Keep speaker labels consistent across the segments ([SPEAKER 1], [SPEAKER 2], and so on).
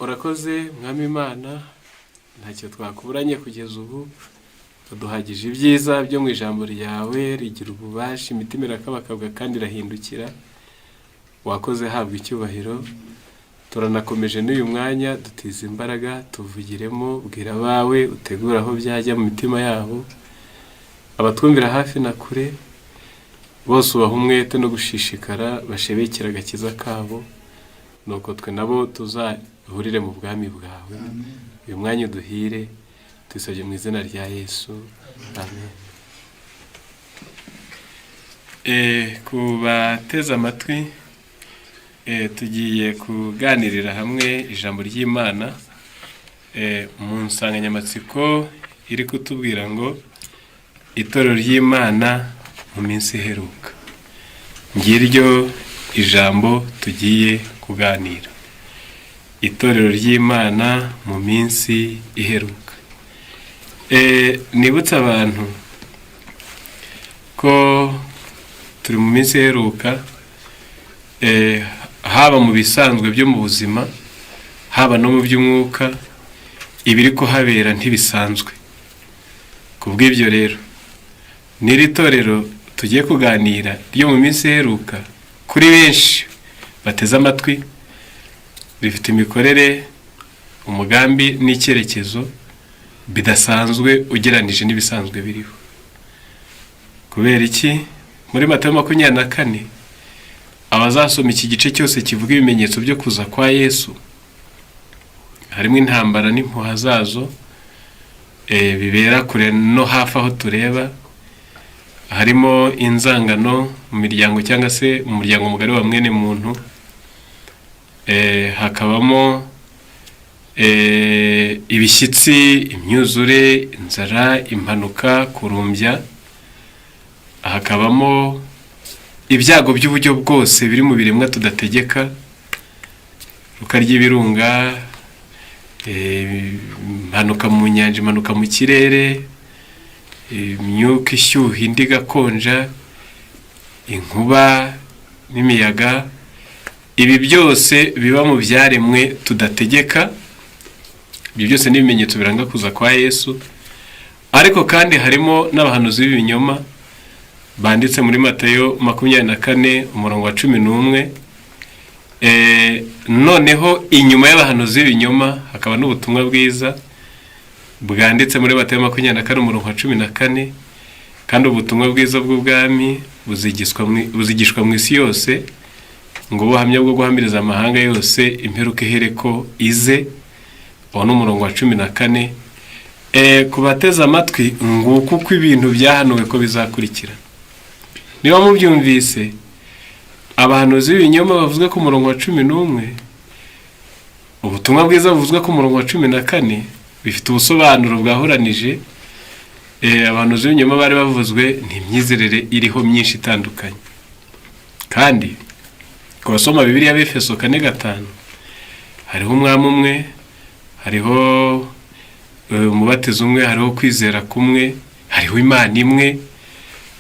[SPEAKER 1] Urakoze Mwami Imana, ntacyo twakuburanye kugeza ubu, uduhagije ibyiza byo mu ijambo ryawe, rigira ububasha, imitima irakabakabwa kandi irahindukira. Wakoze, habwa icyubahiro. Turanakomeje n'uyu mwanya, dutize imbaraga, tuvugiremo, bwira abawe, utegure aho byajya mu mitima yabo, abatwumvira hafi na kure bose ubaha umwete no gushishikara, bashebekera agakiza kabo, nuko twe nabo tuzahurire mu bwami bwawe. Uyu mwanya uduhire, tubisabye mu izina rya Yesu, amen. Ku bateze amatwi, tugiye kuganirira hamwe ijambo ry'Imana mu nsanganyamatsiko iri kutubwira ngo itorero ry'Imana mu minsi iheruka. Ngiryo ijambo tugiye kuganira, itorero ry'Imana mu minsi iheruka. Nibutse abantu ko turi mu minsi iheruka, haba mu bisanzwe byo mu buzima, haba no mu by'umwuka, ibiri kuhabera ntibisanzwe. Ku bw'ibyo rero, n'iri torero tugiye kuganira ryo mu minsi iheruka, kuri benshi bateze amatwi, rifite imikorere, umugambi n'icyerekezo bidasanzwe ugereranije n'ibisanzwe biriho. Kubera iki? Muri Matayo 24, abazasoma iki gice cyose kivuga ibimenyetso byo kuza kwa Yesu, harimo intambara n'impuha zazo, bibera kure no hafi aho tureba, harimo inzangano mu miryango cyangwa se mu muryango mugari wa mwene muntu, hakabamo ibishyitsi, imyuzure, inzara, impanuka, kurumbya, hakabamo ibyago by'uburyo bwose biri mu biremwa tudategeka, ruka ry'ibirunga, impanuka mu nyanja, impanuka mu kirere, imyuka ishyuha indi igakonja, inkuba n'imiyaga. Ibi byose biba mu byaremwe tudategeka. Ibyo byose ni ibimenyetso biranga kuza kwa Yesu. Ariko kandi harimo n'abahanuzi b'ibinyoma banditse muri Matayo 24 umurongo wa 11. Noneho inyuma y'abahanuzi b'ibinyoma hakaba n'ubutumwa bwiza bwanditse muri Matayo 24 umurongo wa 14: "Kandi ubutumwa bwiza bw'ubwami buzigishwa mu isi yose ngo ubuhamya bwo guhamiriza amahanga yose, imperuka ihereko ize." Uwo ni umurongo wa 14. Ku bateze amatwi, nguko uko ibintu byahanuwe ko bizakurikira. Niba mubyumvise, abahanuzi b'ibinyoma bavuzwe ku murongo wa 11, ubutumwa bwiza buvuzwe ku murongo wa 14, bifite ubusobanuro bwahuranije. Abahanuzi b'ibinyoma bari bavuzwe ni imyizerere iriho myinshi itandukanye. Kandi ku basoma Bibiliya, Befeso 4:5, hariho umwami umwe, hariho umubatizo umwe, hariho kwizera kumwe, hariho Imana imwe.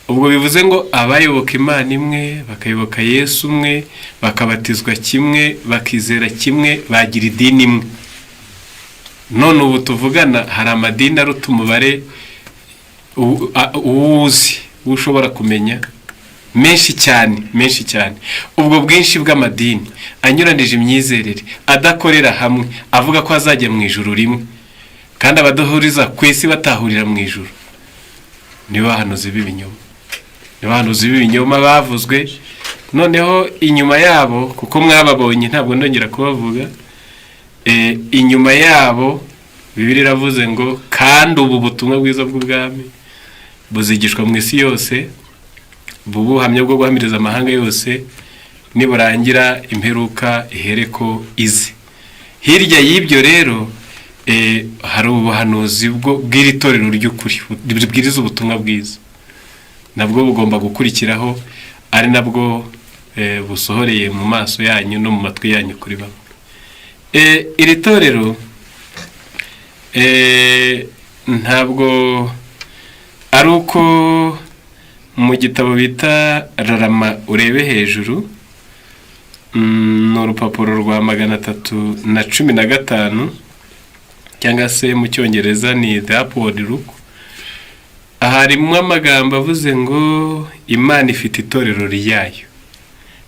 [SPEAKER 1] Ubwo bivuze ngo abayoboka Imana imwe, bakayoboka Yesu umwe, bakabatizwa kimwe, bakizera kimwe, bagira idini imwe. None ubu tuvugana hari amadini aruta umubare uwuzi, uwo ushobora kumenya, menshi cyane, menshi cyane. Ubwo bwinshi bw'amadini anyuranije imyizerere, adakorera hamwe, avuga ko azajya mu ijuru rimwe, kandi abadahuriza ku isi batahurira mu ijuru, nibo bahanuzi b'ibinyoma, nibo bahanuzi b'ibinyoma bavuzwe. Noneho inyuma yabo, kuko mwababonye ntabwo ndongera kubavuga, inyuma yabo Bibiliya iravuze ngo: "Kandi ubu butumwa bwiza bw'ubwami buzigishwa mu isi yose, buhamya bwo guhamiriza amahanga yose, niburangira imperuka ihereko ize." Hirya y'ibyo rero, hari ubuhanuzi bw'iri torero ry'ukuri bubwiriza ubutumwa bwiza, nabwo bugomba gukurikiraho, ari nabwo busohoreye mu maso yanyu no mu matwi yanyu kuri bamwe. Iri torero ntabwo ari uko mu gitabo bita Rarama urebe hejuru. Ni urupapuro rwa 315, cyangwa se mu Cyongereza ni The Upward Look. Harimo amagambo avuze ngo Imana ifite itorero ryayo.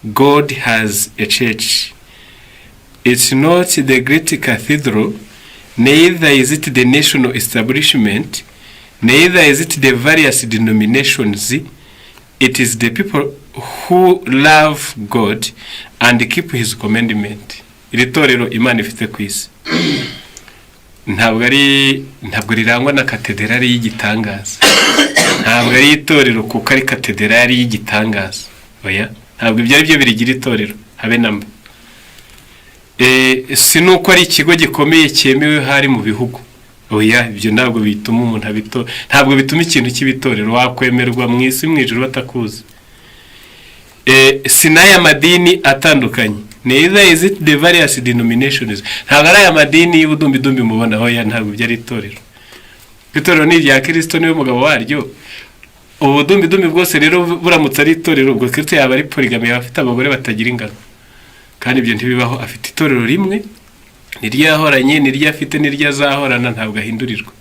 [SPEAKER 1] God has a church. It's not the great cathedral, neither is it the national establishment, neither is it the various denominations. It is the people who love God and keep his commandment. Iri torero Imana ifite ku isi ntabwo rirangwa na katederari y'igitangaza. Ntabwo ari itorero kuko ari katederari y'igitangaza. Oya, ntabwo ibyo ari byo birigira itorero, habe namba. Si nuko ari ikigo gikomeye cyemewe hari mu bihugu. Oya, ibyo ntabwo bituma umuntu abito, ntabwo bituma ikintu cy'ibitorero. Wakwemerwa mu isi, mu ijuru batakuzi. Si n'aya madini atandukanye. Neither is it the various denominations. Ntabwo ari aya madini y'ubudumbidumbi mubona. Oya, ntabwo ibyo ari itorero. Itorero ni irya Kirisito, niwe mugabo waryo. Ubudumbidumbi bwose rero buramutse ari itorero, ubwo Kirisito yaba ari polygamy, yaba afite abagore batagira ingano, kandi ibyo ntibibaho. Afite itorero rimwe, niryo yahoranye, niryo afite, niryo azahorana, ntabwo ahindurirwa.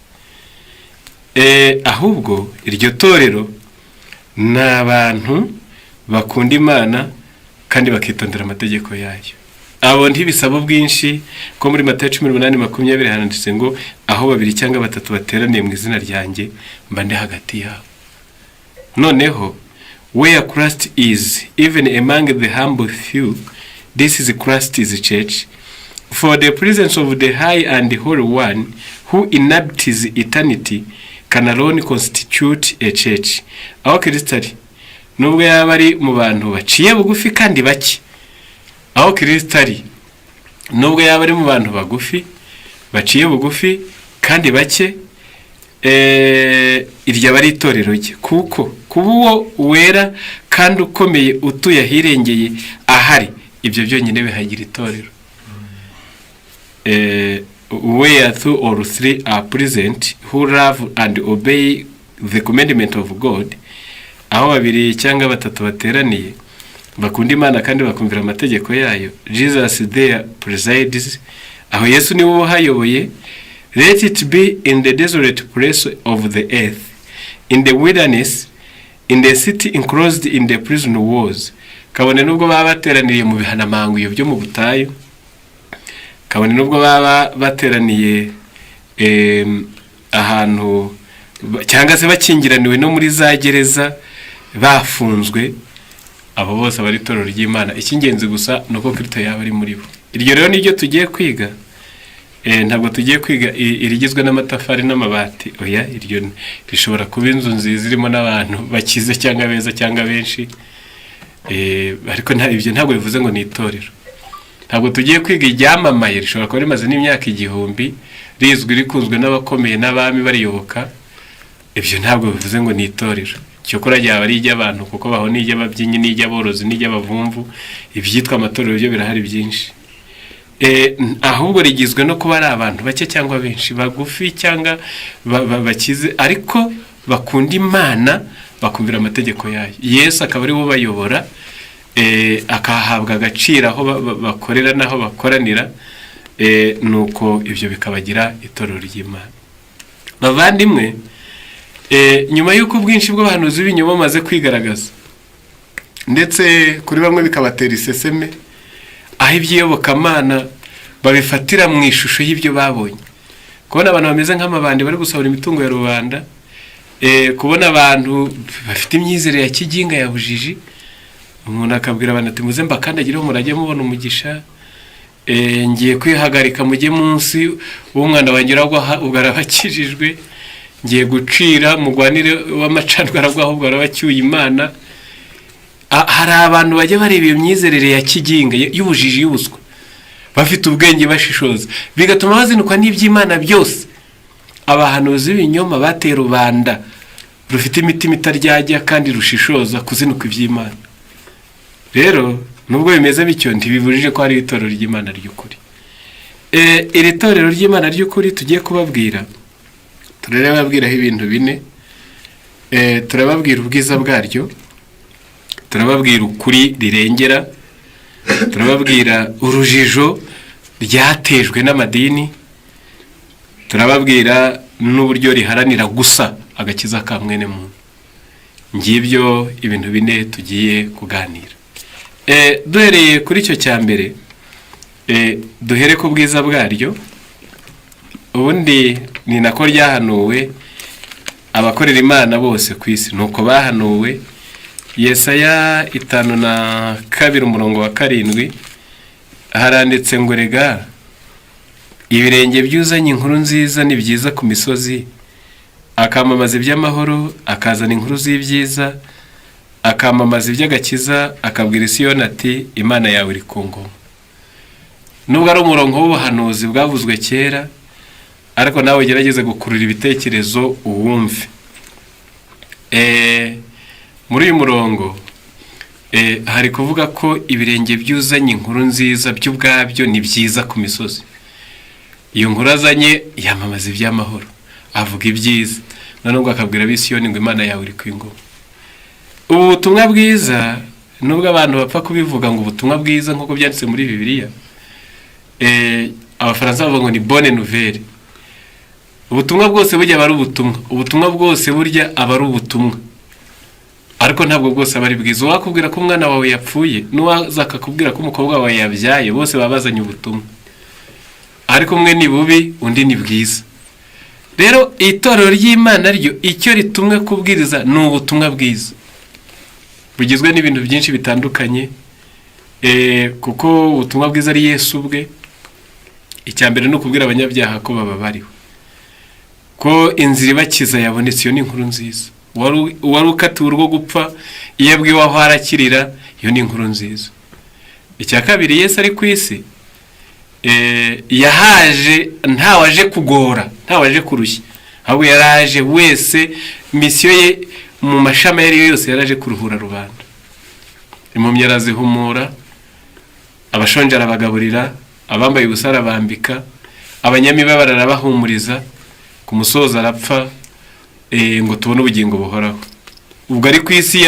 [SPEAKER 1] Ahubwo iryo torero ni abantu bakunda Imana kandi bakitondera amategeko yayo. Abo ntibisaba ubwinshi, ko muri Matayo 18:20 handitse ngo: "Aho babiri cyangwa batatu bateraniye mu izina ryanjye, mba ndi hagati yabo." Noneho, where Christ is, even among the humble few, this is Christ's church, for the presence of the high and holy one who inhabits eternity can alone constitute a church. Aho Kirisito ari, nubwo yaba ari mu bantu baciye bugufi kandi bake, aho Kirisito ari, nubwo yaba ari mu bantu bagufi baciye bugufi kandi bake, iryo aba ari itorero rye, kuko kuba uwo wera kandi ukomeye utuye ahirengeye ahari, ibyo byonyine bihagira itorero. Where two or three are present who love and obey the commandment of God, aho babiri cyangwa batatu bateraniye bakunda Imana kandi bakumvira amategeko yayo, Jesus there presides. Aho Yesu niwe uhayoboye. Let it be in the desolate place of the earth, in the wilderness, in the city enclosed in the prison walls. Kabone nubwo baba bateraniriye mu bihanamanguyo byo mu butayu, kabone nubwo baba bateraniye ahantu cyangwa se bakingiraniwe no muri za gereza bafunzwe, abo bose aba ari itorero ry'Imana. Icy'ingenzi gusa ni uko Kirisito yaba ari muri bo. Iryo rero niryo tugiye kwiga. Ntabwo tugiye kwiga irigizwe n'amatafari n'amabati. Oya, iryo rishobora kuba inzu nziza irimo n'abantu bakize cyangwa beza cyangwa benshi. Ariko ibyo ntabwo bivuze ngo ni itorero. Ntabwo tugiye kwiga iryamamaye, rishobora kuba rimaze n'imyaka 1000 rizwi, rikunzwe n'abakomeye n'abami bariyoboka. Ibyo ntabwo bivuze ngo ni itorero. Cyokora ryaba ari iry'abantu, kuko baho n'iry'ababyinnyi n'iry'aborozi n'iry'abavumvu. Ibyitwa amatorero byo birahari byinshi. Ahubwo rigizwe no kuba ari abantu bake cyangwa benshi, bagufi cyangwa bakize, ariko bakunda Imana, bakumvira amategeko yayo, Yesu akaba ari we ubayobora, akahabwa agaciro aho bakorera n'aho bakoranira. Nuko ibyo bikabagira itorero ry'Imana. Bavandimwe, nyuma y'uko ubwinshi bw'abahanuzi b'ibinyoma bamaze kwigaragaza, ndetse kuri bamwe bikabatera iseseme, aho iby'iyobokamana babifatira mu ishusho y'ibyo babonye, kubona abantu bameze nk'amabandi bari gusahura imitungo ya rubanda, kubona abantu bafite imyizerere ya kiginga, ya bujiji, umuntu akabwira abantu ati: "Muze mbakandagireho murajye mubona umugisha. Ngiye kwihagarika mujye munsi w'umwana wanjye uragwa, ubwo arabakijijwe. Ngiye gucira mugwanire w'amacandwe aragwa, ahubwo arabacyuye Imana." Hari abantu bajya bareba iyo myizerere ya kiginga, y'ubujiji, y'ubuswa, bafite ubwenge bashishoza, bigatuma bazinukwa n'iby'Imana byose. Abahanuzi b'ibinyoma bateye rubanda rufite imitima itaryajya kandi rushishoza kuzinukwa iby'Imana. Rero nubwo bimeze bityo, ntibibujije ko hari itorero ry'Imana ry'ukuri. Iri torero ry'Imana ry'ukuri tugiye kubabwira, turababwiraho ibintu bine. Turababwira ubwiza bwaryo, turababwira ukuri rirengera. Turababwira urujijo ryatejwe n'amadini. Turababwira n'uburyo riharanira gusa agakiza ka mwene muntu. Ngibyo ibintu bine tugiye kuganira. Duhereye kuri icyo cya mbere, duhere ku bwiza bwaryo. Ubundi ni nako ryahanuwe, abakorera Imana bose ku isi ni uko bahanuwe. Yesaya 52 umurongo wa 7 haranditse ngo: "Rega ibirenge by'uzanye inkuru nziza ni byiza ku misozi, akamamaza iby'amahoro, akazana inkuru z'ibyiza, akamamaza iby'agakiza, akabwira Isiyoni ati: 'Imana yawe iri ku ngoma.'" Nubwo ari umurongo w'ubuhanuzi bwavuzwe kera, ariko nawe ugerageze gukurura ibitekerezo uwumve. Muri uyu murongo hari kuvuga ko ibirenge by'uzanye inkuru nziza byo ubwabyo ni byiza ku misozi. Iyo nkuru azanye yamamaza iby'amahoro, avuga ibyiza, noneho ngo akabwira ab'Isiyoni ngo: "Imana yawe iri ku ingoma." Ubu butumwa bwiza, nubwo abantu bapfa kubivuga ngo ubutumwa bwiza nk'uko byanditse muri Bibiliya, Abafaransa bavuga ngo ni bonne nouvelle. Ubutumwa bwose burya aba ari ubutumwa, ubutumwa bwose burya aba ari ubutumwa, ariko ntabwo bwose aba ari bwiza. Uwakubwira ko umwana wawe yapfuye n'uwaza akakubwira ko umukobwa wawe yabyaye, bose baba bazanye ubutumwa, ariko umwe ni bubi, undi ni bwiza. Rero itorero ry'Imana ryo icyo ritumwe kubwiriza ni ubutumwa bwiza bugizwe n'ibintu byinshi bitandukanye, kuko ubutumwa bwiza ari Yesu ubwe. Icya mbere ni ukubwira abanyabyaha ko bababariwe, ko inzira ibakiza yabonetse. Iyo ni inkuru nziza. Uwari ukatiwe urwo gupfa, iyo abwiwe aho arakirira, iyo ni inkuru nziza. Icya kabiri, Yesu ari ku isi, yahaje ntawaje kugora, ntawaje kurushya, ahubwo yaraje wese. Mission ye mu mashami ayo ari yo yose, yaraje kuruhura rubanda. Impumyi arazihumura, abashonje arabagaburira, abambaye ubusa arabambika, abanyamibabaro arabahumuriza, ku musozo arapfa, ngo tubone ubugingo buhoraho. Ubwo ari ku isi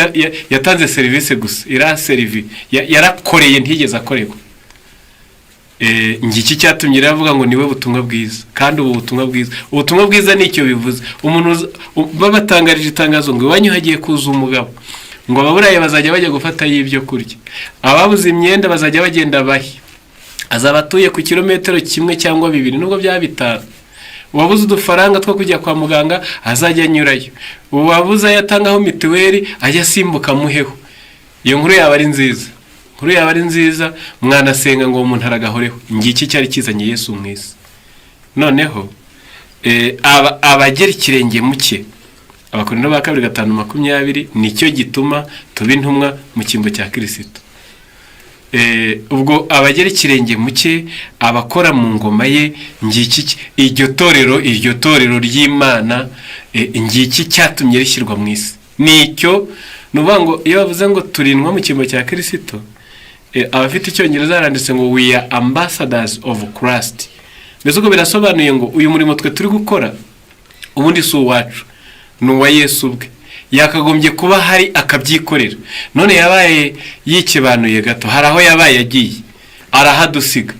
[SPEAKER 1] yatanze serivisi gusa, ira servi, yarakoreye, ntigeze akorerwa. Ngiki cyatumye rero avuga ngo niwe butumwa bwiza. Kandi ubu butumwa bwiza, ubutumwa bwiza nicyo bivuze. Umuntu babatangarije itangazo ngo iwanyu hagiye kuza umugabo, ngo ababuraye bazajya bajya gufatayo ibyo kurya, ababuze imyenda bazajya bagenda bahe, azaba atuye ku kilometero 1 cyangwa 2, nubwo byaba 5, uwabuze udufaranga two kujya kwa muganga azajya anyurayo, uwabuze ayo atangaho mituweli ajya asimbuka amuheho. Iyo nkuru yaba ari nziza, inkuru yaba ari nziza, mwanasenga ngo uwo muntu aragahoreho. Ngiki cyari kizanye Yesu mu isi. Noneho abagera ikirenge mu cye, Abakorinto ba kabiri 5:20, nicyo gituma tuba intumwa mu cyimbo cya Kirisito. Ubwo abagera ikirenge mu cye, abakora mu ngoma ye, ngiki iryo torero, iryo torero ry'Imana, ngiki cyatumye rishyirwa mu isi. Nicyo ni ukuvuga ngo iyo bavuze ngo turinwa mu cyimbo cya Kirisito, abafite Icyongereza haranditse ngo "We are ambassadors of Christ". Mbese ubwo birasobanuye ngo uyu murimo twe turi gukora ubundi si uwacu, ni uwa Yesu ubwe. Yakagombye kuba hari akabyikorera, none yabaye yikebanuye gato, hari aho yabaye agiye arahadusiga.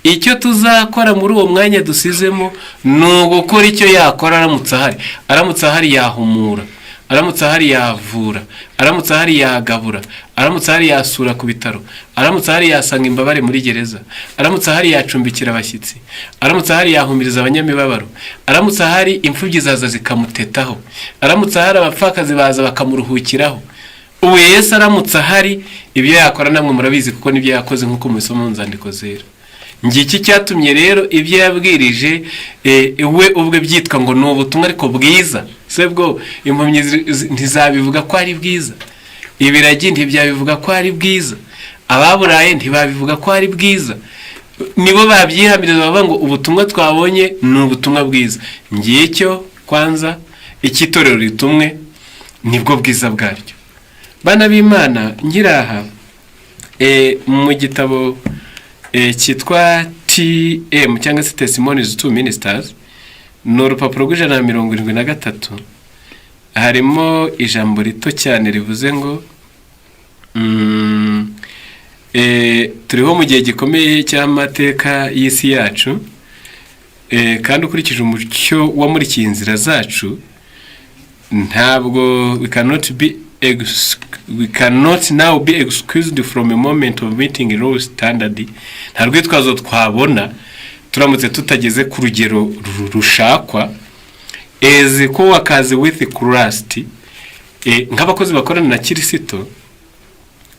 [SPEAKER 1] Icyo tuzakora muri uwo mwanya dusizemo ni ugukora icyo yakora aramutse ahari. Aramutse ahari yahumura, aramutse ahari yavura, aramutse ahari yagabura, aramutse ahari yasura ku bitaro, aramutse ahari yasanga imbabare muri gereza, aramutse ahari yacumbikira abashyitsi, aramutse ahari yahumiriza abanyamibabaro, aramutse ahari imfubyi zaza zikamutetaho, aramutse ahari abapfakazi baza bakamuruhukiraho. Ubu Yesu aramutse ahari, ibyo yakora namwe murabizi, kuko nibyo yakoze nk'uko mubisoma mu nzandiko zera. Ngiki cyatumye rero ibyo yabwirije, we ubwe byitwa ngo ni ubutumwa ariko bwiza. Se bwo impumyi ntizabivuga ko ari bwiza? Ibiragi ntibyabivuga ko ari bwiza? Ababuraye ntibabivuga ko ari bwiza? Nibo babyihamiriza, bavuga ngo ubutumwa twabonye ni ubutumwa bwiza. Ngicyo kwanza icy'itorero ritumwe, nibwo bwiza bwaryo. Bana b'Imana, ngiraha mu gitabo cyitwa TM cyangwa se Testimonies to Ministers, ni urupapuro rw'173, harimo ijambo rito cyane rivuze ngo Turiho mu gihe gikomeye cy'amateka y'isi yacu, kandi ukurikije umucyo wamurikiye inzira zacu, ntabwo we cannot now be excused from a moment of meeting low standard. Nta rwitwazo twabona turamutse tutageze ku rugero rushakwa. As co-workers with Christ, nk'abakozi bakorana na Kirisito,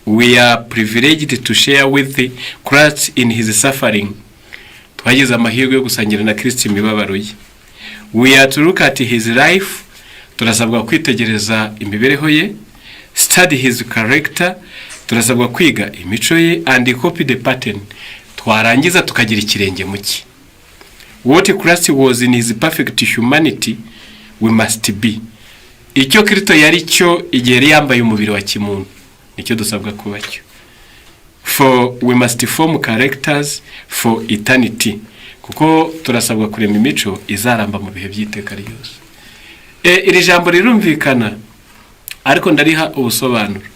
[SPEAKER 1] we are privileged to share with Christ in his suffering. Twagize amahirwe yo gusangira na Kristo imibabaro ye. We are to look at his life, turasabwa kwitegereza imibereho ye, study his character, turasabwa kwiga imico ye, and copy the pattern, twarangiza tukagira ikirenge mu cye. What Christ was in his perfect humanity, we must be. Icyo Kristo yari cyo igihe yari yambaye umubiri wa kimuntu, nicyo dusabwa kuba cyo. For we must form characters for eternity, kuko turasabwa kurema imico izaramba mu bihe by'iteka ryose. Iri jambo rirumvikana, ariko ndariha ubusobanuro.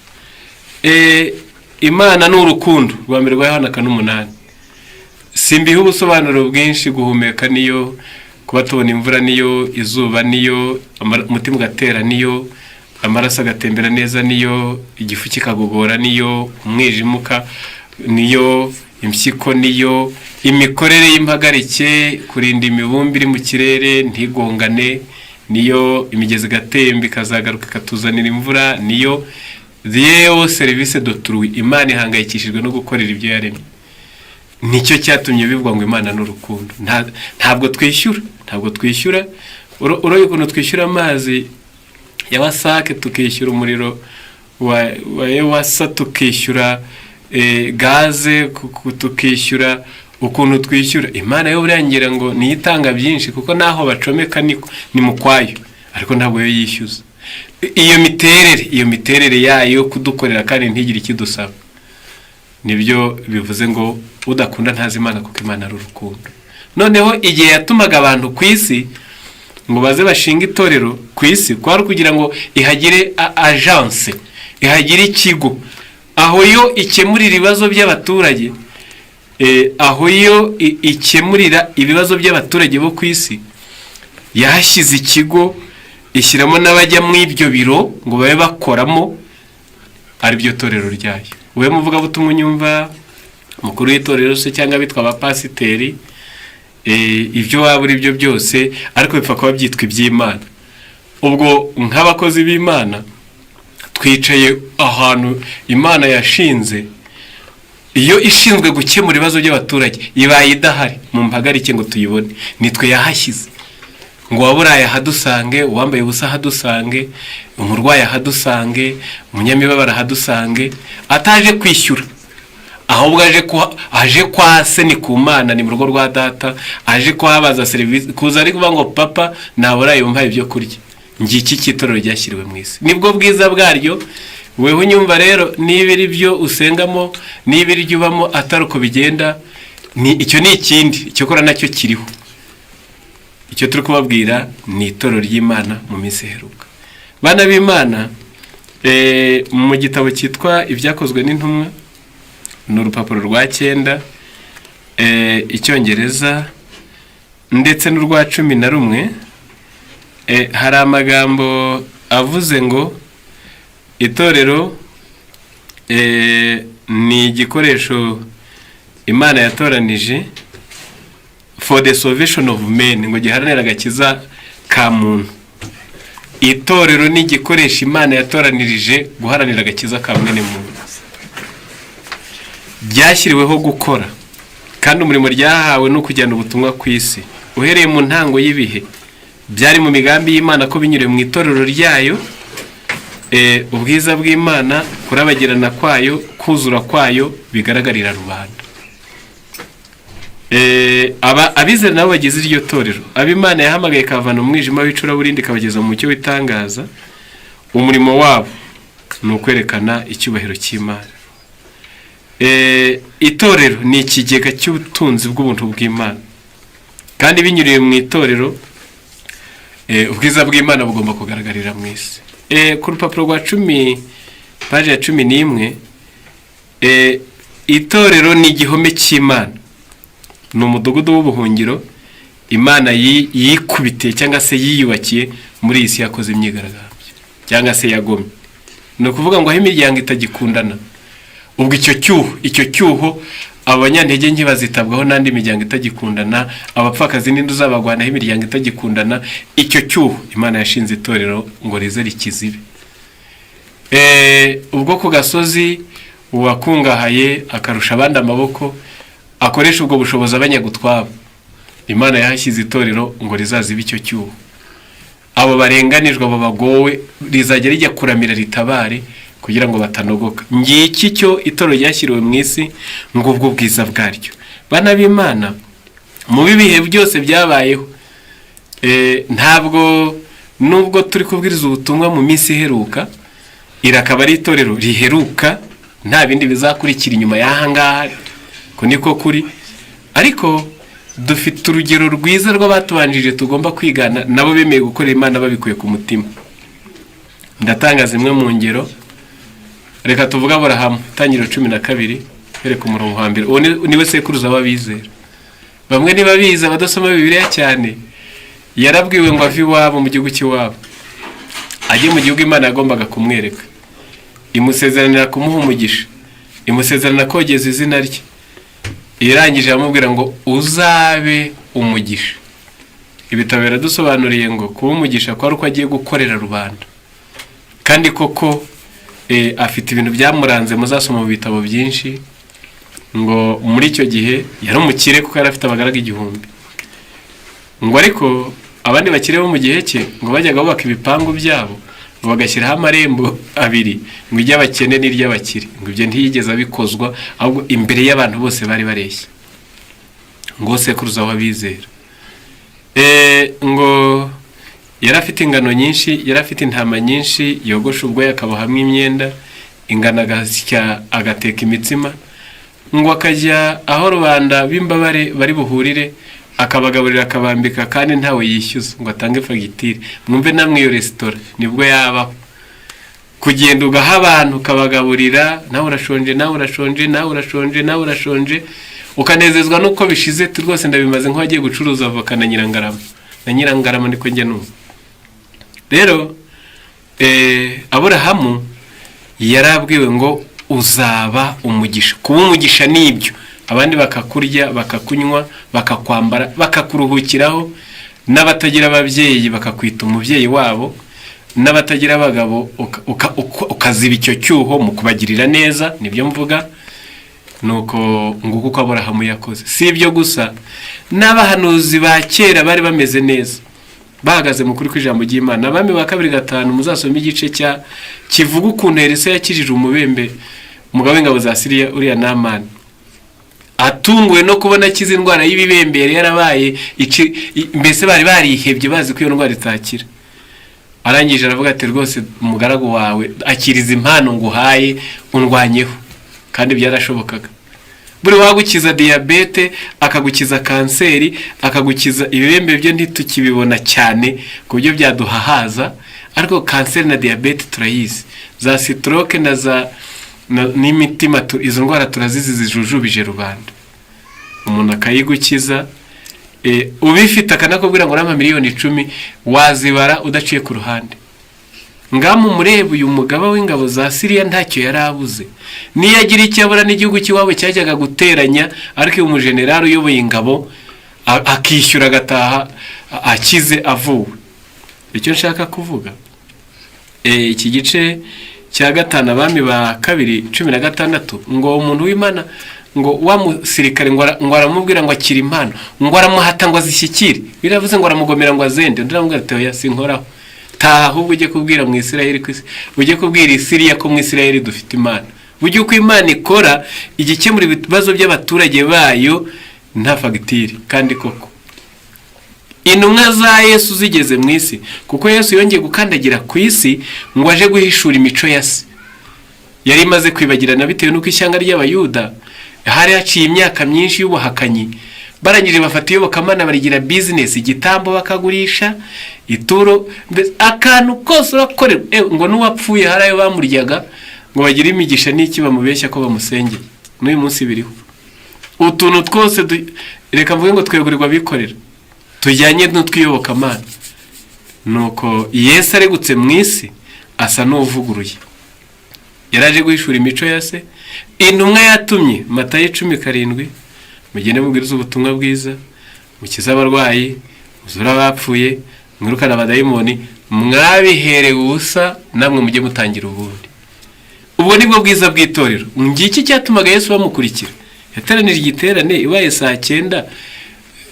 [SPEAKER 1] Imana ni urukundo, rwa mbere rwa Yohana 4:8. Simbiha ubusobanuro bwinshi. Guhumeka niyo, kuba tubona imvura niyo, izuba niyo, umutima ugatera niyo, amaraso agatembera neza niyo, igifu kikagogora niyo, umwijima niyo, impyiko niyo, imikorere y'impagarike, kurinda imibumbe iri mu kirere ntigongane niyo, imigezi igatemba ikazagaruka ikatuzanira imvura niyo. Dieu au service d'autrui. Imana ihangayikishijwe no gukorera ibyo yaremye. Nicyo cyatumye bivugwa ngo Imana ni urukundo. Ntabwo twishyura, ntabwo twishyura. Urebe ukuntu twishyura amazi ya WASAC, tukishyura umuriro wa EWASA, tukishyura gaze, tukishyura. Ukuntu twishyura, Imana yo buriya ngira ngo niyo itanga byinshi, kuko naho bacomeka ni mu kwayo, ariko ntabwo yo yishyuza. Iyo miterere yayo yo kudukorera kandi ntigire ikidusaba, nibyo bivuze ngo udakunda ntazi Imana, kuko Imana ari urukundo. Noneho igihe yatumaga abantu ku isi ngo baze bashinge itorero ku isi, kwari ukugira ngo ihagire agence, ihagire ikigo aho yo ikemurira ibibazo by'abaturage. Aho yo ikemurira ibibazo by'abaturage bo ku isi, yahashyize ikigo, ishyiramo n'abajya mu ibyo biro ngo babe bakoramo, aribyo torero ryayo. Wowe muvugabutumwa unyumva, umukuru w'itorero se cyangwa abitwa abapasiteri, ibyo waba uri byo byose, ariko bipfa kuba byitwa iby'Imana. Ubwo nk'abakozi b'Imana twicaye ahantu Imana yashinze, iyo ishinzwe gukemura ibibazo by'abaturage. Ibaye idahari mu mpagarike ngo tuyibone, nitwe yahashyize ngo uwaburaye ahadusange, uwambaye ubusa ahadusange, umurwayi ahadusange, umunyamibabaro ahadusange, ataje kwishyura, ahubwo aje kwa se, ni ku Mana, ni mu rugo rwa data, aje kuhabaza serivisi, kuza ari kuvuga ngo: "Papa, naburaye, umpaye ibyo kurya." Ngiki cy'itorero ryashyiriwe mu isi, nibwo bwiza bwaryo. Weho unyumva rero, niba iri byo usengamo, niba iryo ubamo atari uko bigenda, ni icyo ni ikindi, icyo nacyo kiriho. Icyo turi kubabwira ni itorero ry'Imana mu minsi iheruka. Bana b'Imana, mu gitabo cyitwa Ibyakozwe n'Intumwa, ni urupapuro rwa 9, Icyongereza, ndetse n'urwa 11, hari amagambo avuze ngo itorero ni igikoresho Imana yatoranije for the salvation of men, ngo giharanire agakiza ka muntu. Itorero ni igikoresho Imana yatoranirije guharanira agakiza ka mwene muntu. Ryashyiriweho gukora, kandi umurimo ryahawe ni ukujyana ubutumwa ku isi. Uhereye mu ntango y'ibihe, byari mu migambi y'Imana ko binyuriye mu itorero ryayo, ubwiza bw'Imana, kurabagirana kwayo, kuzura kwayo bigaragarira rubanda. Aba abizera nabo bagize iryo torero, abo Imana yahamagaye ikavana umwijima w'icuraburindi ikabageza mu mucyo w'itangaza, umurimo wabo ni ukwerekana icyubahiro cy'Imana. Itorero ni ikigega cy'ubutunzi bw'ubuntu bw'Imana, kandi binyuriye mu itorero, ubwiza bw'Imana bugomba kugaragarira mu isi. Ku rupapuro rwa 10, paji ya 11. Itorero ni igihome cy'Imana, ni umudugudu w'ubuhungiro Imana yikubitiye cyangwa se yiyubakiye muri iyi si yakoze imyigaragambyo cyangwa se yagomye. Ni ukuvuga ngo aho imiryango itagikundana, ubwo icyo cyuho abanyantege nke bazitabwaho n'andi miryango itagikundana, abapfakazi n'indi uzabagwanaho imiryango itagikundana. Icyo cyuho Imana yashinze itorero ngo rize rikizibe. Ubwo ku gasozi uwakungahaye akarusha abandi amaboko akoresha ubwo bushobozi abanyaga utwabo, Imana yahashyize itorero ngo rizazibe icyo cyuho. Abo barenganijwe, abo bagowe, rizajya rijya kuramira ritabare kugira ngo batanogoka. Ngiki cyo itorero ryashyiriwe mu isi, ngo ubwo bwiza bwaryo. Bana b'Imana, mu bihe byose byabayeho, ntabwo nubwo turi kubwiriza ubutumwa mu minsi iheruka, iri akaba ari itorero riheruka, nta bindi bizakurikira inyuma y'aha ngaha, ko niko kuri. Ariko dufite urugero rwiza rw'abatubanjirije tugomba kwigana, nabo bemeye gukorera Imana babikuye ku mutima. Ndatanga zimwe mu ngero. Reka tuvuge Aburahamu, Itangiriro 12, hereka umurongo wa mbere. Uwo niwe sekuruza w'abizera. Bamwe ntibabizi, abadasoma Bibiliya cyane. Yarabwiwe ngo ave iwabo, mu gihugu cy'iwabo, ajye mu gihugu Imana yagombaga kumwereka. Imusezeranira kumuha umugisha, imusezeranira kogeza izina rye. Irangije aramubwira ngo uzabe umugisha. Ibitabo biradusobanuriye ngo kuba umugisha kwari uko agiye gukorera rubanda. Kandi koko afite ibintu byamuranze muzasoma mu bitabo byinshi, ngo muri icyo gihe yari umukire kuko yari afite abagaragu 1000. Ngo ariko abandi bakire bo mu gihe cye ngo bajyaga bubaka ibipangu byabo, ngo bagashyiraho amarembo abiri, ngo iry'abakene n'iry'abakire. Ngo ibyo ntiyigeze abikozwa, ahubwo imbere y'abantu bose bari bareshya. Ngo sekuruza w'abizera, ngo yari afite ingano nyinshi, yari afite intama nyinshi, yogosha ubwoya akabohamo imyenda, ingano agasya agateka imitsima, ngo akajya aho rubanda b'imbabare bari buhurire, akabagaburira, akabambika, kandi ntawe yishyuza ngo atange fagitire. Mwumve namwe, iyo resitora nibwo yabaho, kugenda ugaha abantu, ukabagaburira, nawe urashonje, nawe urashonje, nawe urashonje, nawe urashonje, ukanezezwa nuko bishize. Rwose ndabimaze nk'uwagiye gucuruza avoka na Nyirangarama, na Nyirangarama niko njya numva. Rero Aburahamu yarabwiwe ngo uzaba umugisha. Kuba umugisha ni ibyo, abandi bakakurya, bakakunywa, bakakwambara, bakakuruhukiraho, n'abatagira ababyeyi bakakwita umubyeyi wabo, n'abatagira abagabo ukaziba icyo cyuho mu kubagirira neza. Nibyo mvuga. Nuko nguko uko Aburahamu yakoze. Si ibyo gusa, n'abahanuzi ba kera bari bameze neza, bahagaze mu kuri kw'ijambo ry'Imana. Abami ba Kabiri 5, muzasome igice cya kivuga ukuntu Elisa yakijije umubembe, umugabo w'ingabo za Siriya, uriya Namani, atunguwe no kubona akize indwara y'ibibembe yari yarabaye mbese bari barihebye, bazi ko iyo ndwara itakira. Arangije aravuga ati: "Rwose umugaragu wawe akiriza impano nguhaye, undwanyeho." Kandi byarashobokaga. Buri wagukiza diyabete, akagukiza kanseri, akagukiza ibibembe, byo ntitukibibona cyane ku buryo byaduhahaza, ariko kanseri na diyabete turayizi, za stroke na za n'imitima, izo ndwara turazizi zijujubije rubanda. Umuntu akayigukiza, ubifite akanakubwira ngo urampa miliyoni 10, wazibara udaciye ku ruhande. Ngamu murebe uyu mugaba w'ingabo za Siriya, ntacyo yari abuze. Niyo agira icyo abura, n'igihugu cy'iwabo cyajyaga guteranya, ariko uyu mujenerali uyoboye ingabo akishyura, agataha akize, avuwe. Icyo nshaka kuvuga, iki gice cya 5, Abami ba Kabiri 16, ngo umuntu w'Imana, ngo wa musirikare ngo aramubwira ngo akira impano, ngo aramuhata ngo azishyikire. Biravuze ngo aramugomera ngo azende. Undi aramubwira ati: "Oya, sinkoraho, taha ahubwo ujye kubwira mu Isirayeli ko ujye kubwira Isiriya ko mu Isirayeli dufite Imana." Burya uko Imana ikora, ijya ikemura ibibazo by'abaturage bayo nta fagitire. Kandi koko intumwa za Yesu zigeze mu isi, kuko Yesu yongeye gukandagira ku isi ngo aje guhishura imico ya se yari imaze kwibagirana, bitewe n'uko ishyanga ry'Abayuda hari haciye imyaka myinshi y'ubuhakanyi. Barangije bafata iyobokamana barigira bizinesi, igitambo bakagurisha, ituro, mbese akantu kose urakorerwa. Ngo n'uwapfuye hari ayo bamuryaga ngo bagire imigisha n'iki, bamubeshya ko bamusengeye. N'uyu munsi biriho. Utuntu twose reka mvuge ngo twegurirwa abikorera tujyanye n'utwiyobokamana. Nuko Yesu aregutse mu isi asa n'uvuguruye, yaraje guhishura imico ya se. Intumwa yatumye, Matayo 10:7, mugende mubwirize ubutumwa bwiza, mukize abarwayi, muzure abapfuye, mwirukane abadayimoni, mwabiherewe ubusa, namwe mujye mutangira ubundi. Ubwo nibwo bwiza bw'itorero. Ngiki cyatumaga Yesu bamukurikira. Yateranije igiterane ibaye saa 9,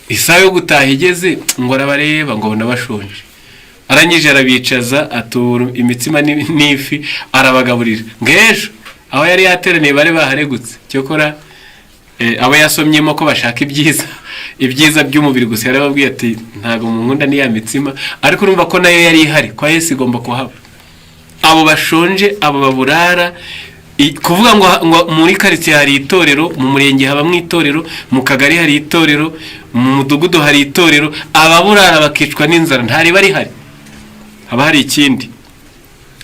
[SPEAKER 1] isaha yo gutaha igeze, ngo arabareba ngo abona bashonje. Arangije arabicaza, atura imitsima n'ifi, arabagaburira. Ng'ejo aho yari yateraniye bari baharegutse. Cyokora abo yasomyemo ko bashaka ibyiza by'umubiri gusa, yarababwiye ati ntabwo munkunda n'iya mitsima. Ariko urumva ko nayo yari ihari, kwa Yesu igomba kuhaba. Abo bashonje, abo baburara, kuvuga ngo muri karitsiye hari itorero, mu murenge habamo itorero, mu kagari hari itorero, mu mudugudu hari itorero, ababurara bakicwa n'inzara, ntariba rihari, haba hari ikindi.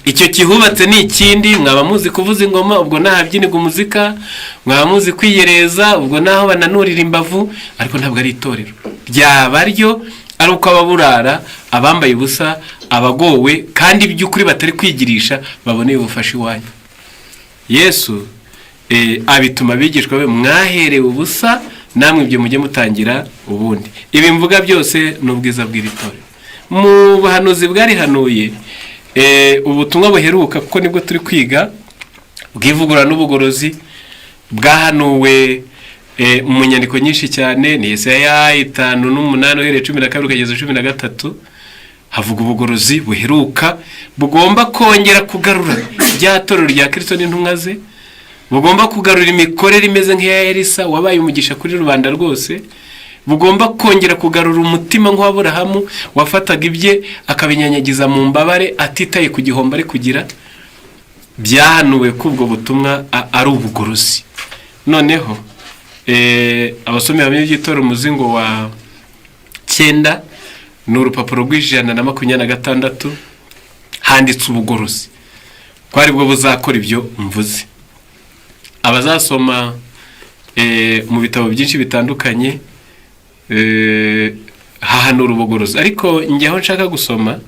[SPEAKER 1] Icyo kihubatse ni ikindi. Mwaba muzi kuvuza ingoma, ubwo nahabyinirwa umuzika, mwaba muzi kwiyereza, ubwo naho bananurira imbavu, ariko ntabwo ari itorero. Ryaba ryo ari uko ababurara, abambaye ubusa, abagowe kandi by'ukuri batari kwigirisha baboneye ubufasha iwanyu. Yesu abituma abigishwa be, mwaherewe ubusa, namwe ibyo mujye mutangira ubundi. Ibi mvuga byose ni ubwiza bw'iri torero. Mu buhanuzi bwarihanuye, ubutumwa buheruka, kuko nibwo turi kwiga, bw'ivugurura n'ubugorozi, bwahanuwe mu nyandiko nyinshi cyane, ni Yesaya 58 uhereye 12 ukageza 13. Havuga ubugorozi buheruka bugomba kongera kugarura rya torero rya Kirisito n'intumwa ze, bugomba kugarura imikorere imeze nk'iya Elisa wabaye umugisha kuri rubanda rwose, bugomba kongera kugarura umutima nk'uw'Aburahamu wafataga ibye akabinyanyagiza mu mbabare atitaye ku gihombo ari kugira. Byahanuwe ko ubwo butumwa ari ubugorozi. Noneho abasomyi hamwe by'itora, umuzingo wa 9 ni urupapuro rw'126, handitse ubugorozi ko aribwo buzakora ibyo mvuze. Abazasoma mu bitabo byinshi bitandukanye hahanura ubugorozi, ariko njye aho nshaka gusoma,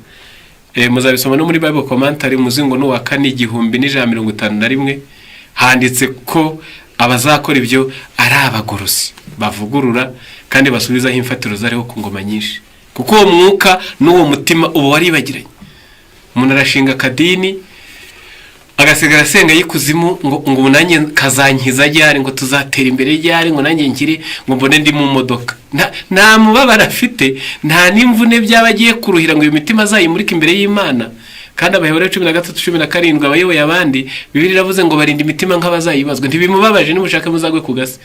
[SPEAKER 1] muzabisoma no muri Bible Commentary, umuzingo ni uwa kane, 1151, handitse ko abazakora ibyo ari abagorozi bavugurura kandi basubizaho imfatiro zariho ku ngoma nyinshi, kuko uwo mwuka n'uwo mutima uba waribagiranye. Umuntu arashinga akadini agasigara asenga y'ikuzimu ngo ubu nanjye kazankiza ryari, ngo tuzatera imbere ryari, ngo nanjye nkire, ngo mbone ndi mu modoka. Nta mubabaro afite, nta n'imvune byaba agiye kuruhira ngo iyo mitima azayimurike imbere y'Imana. Kandi Abaheburayo 13:17, abayoboye abandi, Bibiliya iravuze ngo barinda imitima nk'abazayibazwa. Ntibimubabaje. Nimushaka muzagwe ku gasi,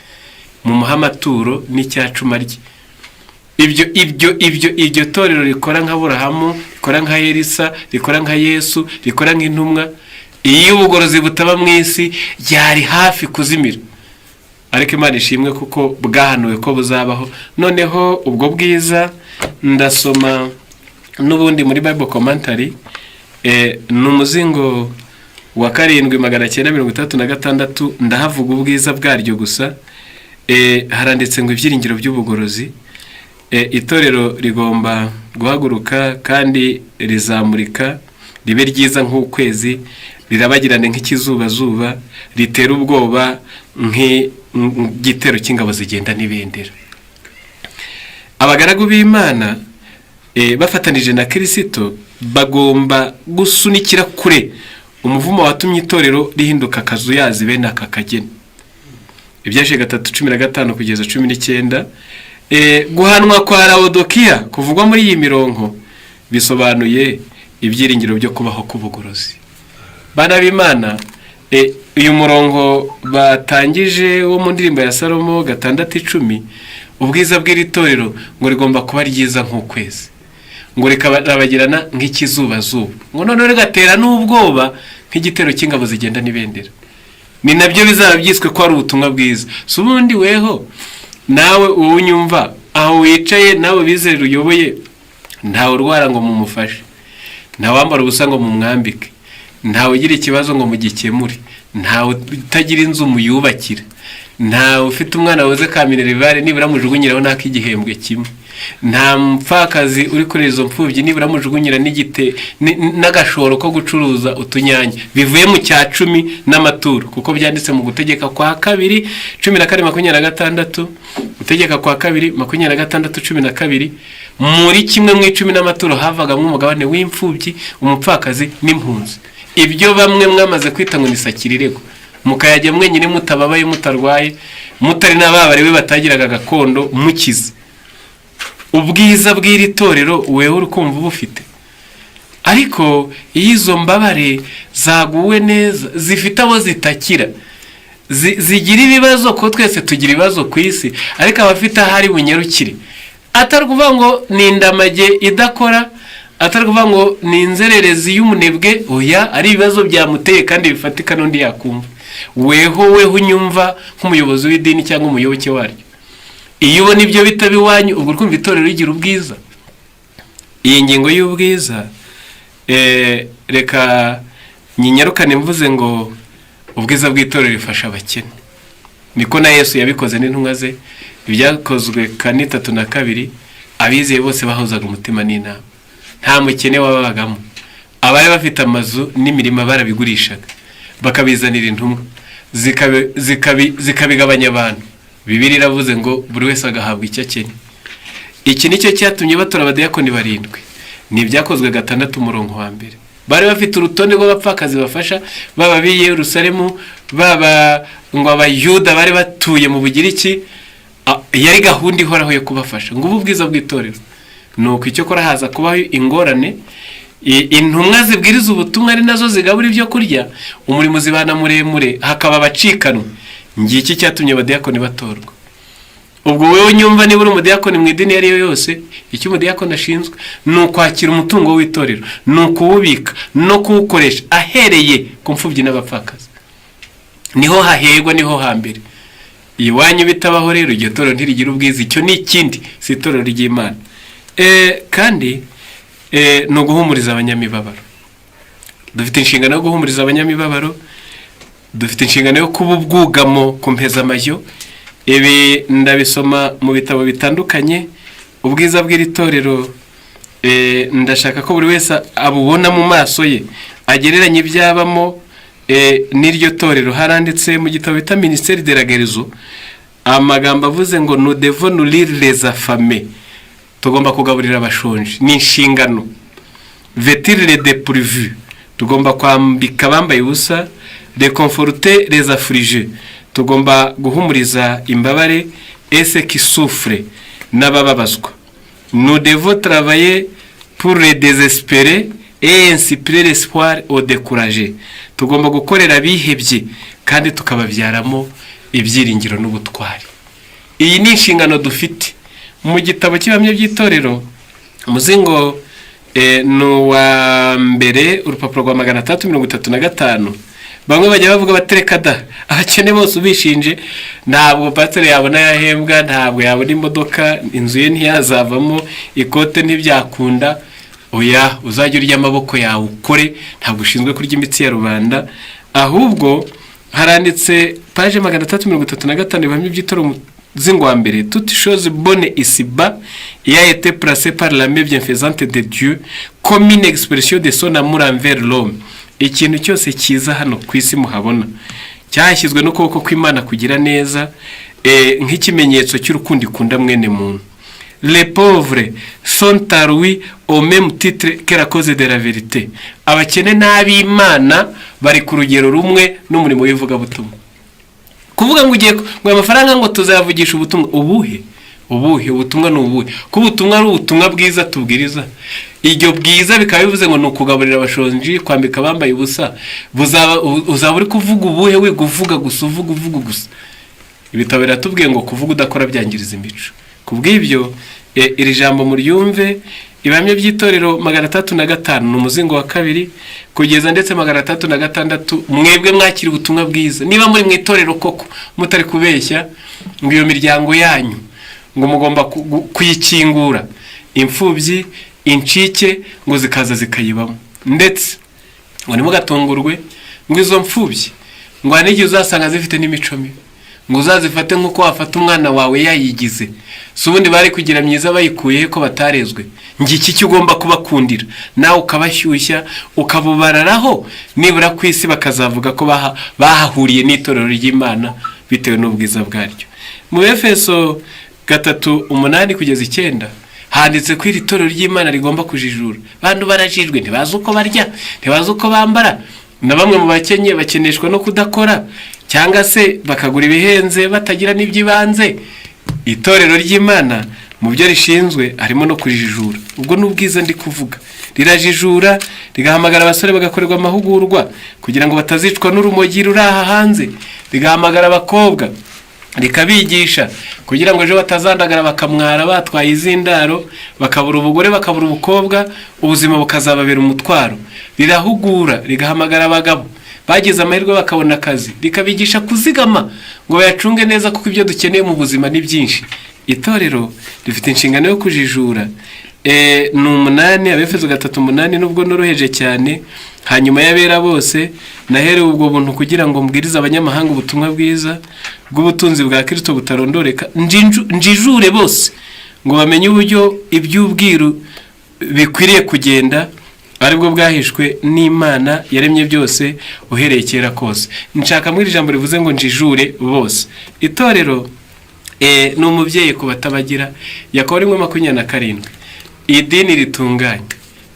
[SPEAKER 1] mumuhe amaturo n'icyacuma rye. Ibyo iryo torero rikora nka Burahamu, rikora nka Elisa, rikora nka Yesu, rikora nk'intumwa, iyo ubugorozi butaba mu isi ryari hafi kuzimira. Ariko Imana ishimwe kuko bwahanuwe ko buzabaho. Noneho ubwo bwiza ndasoma n'ubundi muri Bible Commentary, ni umuzingo wa 7, 966, ndahavuga ubwiza bwaryo gusa. Haranditse ngo ibyiringiro by'ubugorozi. Itorero rigomba guhaguruka kandi rizamurika ribe ryiza nk'ukwezi, rirabagirane nk'ikizubazuba, ritera ubwoba nk'igitero cy'ingabo zigenda n'ibendera. Abagaragu b'Imana bafatanije na Kirisito bagomba gusunikira kure umuvumo watumye itorero rihinduka akazuyazi bene aka kageni. Ibyashe 3:15 kugeza 19. Guhanwa kwa Lawodokiya kuvugwa muri iyi mirongo bisobanuye ibyiringiro byo kubaho k'ubugorozi. Bana b'Imana, uyu murongo batangije wo mu ndirimbo ya Salomo 6:10, ubwiza bw'iri torero ngo rigomba kuba ryiza nk'ukwezi, ngo rikarabagirana nk'ikizubazuba, ngo noneho rigatera n'ubwoba nk'igitero cy'ingabo zigenda n'ibendera. Ni nabyo bizaba byiswe ko ari ubutumwa bwiza. Si ubundi weho nawe uwunyumva aho wicaye, nawe bizere uyoboye, ntawe urwara ngo mumufashe, ntawambara ubusa ngo mumwambike, ntawe ugira ikibazo ngo mugikemure, ntawe utagira inzu muyubakira. Ntawe ufite umwana wabuze ka minerval, nibura mujugunyiraho n'ak'igihembwe kimwe. Nta mupfakazi uri kuri izo mfubyi, nibura mujugunyira n'igite n'agashoro ko gucuruza utunyanya bivuye mu cya cumi n'amaturo, kuko byanditse mu Gutegeka kwa Kabiri 14:26, Gutegeka kwa Kabiri 26:12. Muri kimwe mu icumi n'amaturo havagamo umugabane w'imfubyi, umupfakazi n'impunzi. Ibyo bamwe mwamaze kwita ngo ni sakirirego, mukayajya mwenyine mutababaye, mutarwaye, mutari n'ababariwe batagiraga gakondo, mukize. Ubwiza bw'iri torero wewe uri kumva ubufite, ariko iyo izo mbabare zaguwe neza, zifite abo zitakira, zigira ibibazo, ko twese tugira ibibazo ku isi, ariko abafite aho ari bunyarukire, atari ukuvuga ngo ni indamage idakora, atari ukuvuga ngo ni inzererezi y'umunebwe, oya, ari ibibazo byamuteye kandi bifatika n'undi yakumva. Weho, weho unyumva nk'umuyobozi w'idini cyangwa umuyoboke waryo, iyo ubona ibyo bitaba iwanyu, ubwo uri kumva itorero rigira ubwiza? Iyi ngingo y'ubwiza, reka nyinyarukane mvuze ngo ubwiza bw'itorero rifasha abakene. Niko na Yesu yabikoze n'intumwa ze. Ibyakozwe 4:32, abizeye bose bahuzaga umutima n'inama, nta mukene wababagamo. Abari bafite amazu n'imirima barabigurishaga, bakabizanira intumwa, zikabigabanya abantu. Bibiliya iravuze ngo buri wese agahabwa icyo akennye. Iki nicyo cyatumye batora abadiyakoni barindwi. Ni Ibyakozwe 6 umurongo wa 1. Bari bafite urutonde rw'abapfakazi bafasha, baba ab'i Yerusalemu, baba ngo Abayuda bari batuye mu Bugiriki. Yari gahunda ihoraho yo kubafasha. Ngo ubu ubwiza bw'itorero ni uko. Icyo kora, haza kubaho ingorane. Intumwa zibwiriza ubutumwa ari nazo zigabura ibyo kurya, umurimo uzibana muremure, hakaba abacikanwe. Ngiki cyatumye abadiyakoni batorwa. Ubwo wowe unyumva, niba uri umudiyakoni mu idini iyo ari yo yose, icyo umudiyakoni ashinzwe ni ukwakira umutungo w'itorero, ni ukuwubika no kuwukoresha ahereye ku mfubyi n'abapfakazi. Niho hahegwa, niho hambere. Iwanyu bitabaho rero, iryo torero ntirigira ubwiza. Icyo ni ikindi, si itorero ry'Imana. Kandi ni uguhumuriza abanyamibabaro. Dufite inshingano yo guhumuriza abanyamibabaro, dufite inshingano yo kuba ubwugamo ku mpezamashyo. Ibi ndabisoma mu bitabo bitandukanye. Ubwiza bw'iri torero, ndashaka ko buri wese abubona mu maso ye, agereranya ibyabamo n'iryo torero. Haranditse mu gitabo bita Ministère de la Guérison amagambo avuze ngo "Nous devons nourrir les affamés", tugomba kugaburira abashonji, ni inshingano. "Vêtir les dépourvus", tugomba kwambika abambaye ubusa. "Réconforter les affligés", tugomba guhumuriza imbabare. "Et ceux qui souffrent", n'abababazwa. "Nous devons travailler pour les désespérés et inspirer l'espoir aux découragés", tugomba gukorera abihebye kandi tukababyaramo ibyiringiro n'ubutwari. Iyi ni inshingano dufite. Mu gitabo cy'Ibihamya by'Itorero, umuzingo ni uwa mbere, urupapuro rwa 635, bamwe bajya bavuga batereka da, abakene bose ubishinje, ntabwo pasiteri yabona yahembwa, ntabwo yabona imodoka, inzu ye ntiyazavamo, ikote ntibyakunda. Oya, uzajya urya amaboko yawe ukore, ntabwo ushinzwe kurya imitsi ya rubanda. Ahubwo haranditse page 635, Ibihamya by'Itorero, umuzingo wa mbere: "Toute chose bonne ici-bas y a été placée par la main bienfaisante de Dieu comme une expression de son amour envers l'homme." Ikintu cyose cyiza hano ku isi muhabona cyashyizwe n'ukuboko kw'Imana kugira neza, nk'ikimenyetso cy'urukundo ikunda mwene muntu. "Les pauvres sont à lui au même titre que la cause de la vérité." Abakene n'ab'Imana bari ku rugero rumwe n'umurimo w'ivugabutumwa. Kuvuga ngo ugiye ngo amafaranga ngo tuzavugisha ubutumwa, ubuhe? Ubuhe ubutumwa? Ni ubuhe, ko ubutumwa ari ubutumwa bwiza tubwiriza? Iryo bwiza bikaba bivuze ngo ni ukugaburira abashonji, kwambika abambaye ubusa. Buzaba uzaba uri kuvuga ubuhe? Wiga uvuga gusa, uvuga, uvuga gusa. Ibitabo biratubwiye ngo kuvuga udakora byangiriza imico. Ku bw'ibyo, iri jambo muryumve. Ibihamya by'Itorero 605 ni umuzingo wa kabiri kugeza ndetse 606. Mwebwe mwakira ubutumwa bwiza, niba muri mu itorero koko mutari kubeshya, ngo iyo miryango yanyu ngo mugomba kuyikingura, imfubyi, incike ngo zikaza zikayibamo. Ndetse ngo ntimugatungurwe, ngo izo mfubyi ngo hari n'igihe uzasanga zifite n'imico mibi. Ngo uzazifate nk'uko wafata umwana wawe yayigize. Si ubundi bari kugira myiza bayikuye ko batarezwe? Ngiki cyo ugomba kubakundira, nawe ukabashyushya, ukabubararaho, nibura ku isi bakazavuga ko bahahuriye n'itorero ry'Imana bitewe n'ubwiza bwaryo. Mu Efeso 3:8-9 handitse ko iri torero ry'Imana rigomba kujijura. Bantu barajijwe, ntibazi uko barya, ntibazi uko bambara, na bamwe mu bakenye bakeneshwa no kudakora cyangwa se bakagura ibihenze batagira n'iby'ibanze. Itorero ry'Imana mu byo rishinzwe harimo no kujijura. Ubwo ni ubwiza ndi kuvuga. Rirajijura, rigahamagara abasore bagakorerwa amahugurwa kugira ngo batazicwa n'urumogi ruri aha hanze, rigahamagara abakobwa rikabigisha kugira ngo ejo batazandagara bakamwara batwaye izindaro, bakabura ubugore, bakabura ubukobwa, ubuzima bukazababera umutwaro. Rirahugura, rigahamagara abagabo bagize amahirwe bakabona akazi, rikabigisha kuzigama ngo bayacunge neza, kuko ibyo dukeneye mu buzima ni byinshi. Itorero rifite inshingano yo kujijura. Ni 8, Abefeso 3:8. Nubwo noroheje cyane hanyuma y'abera bose, naherewe ubwo buntu kugira ngo mbwirize abanyamahanga ubutumwa bwiza bw'ubutunzi bwa Kirisito butarondoreka, njijure bose ngo bamenye uburyo iby'ubwiru bikwiriye kugenda, aribwo bwahishwe n'Imana yaremye byose uhereye kera kose. Nshaka muri iri jambo rivuze ngo njijure bose. Itorero ni umubyeyi ku batabagira. Yakobo 1:27. Idini ritunganye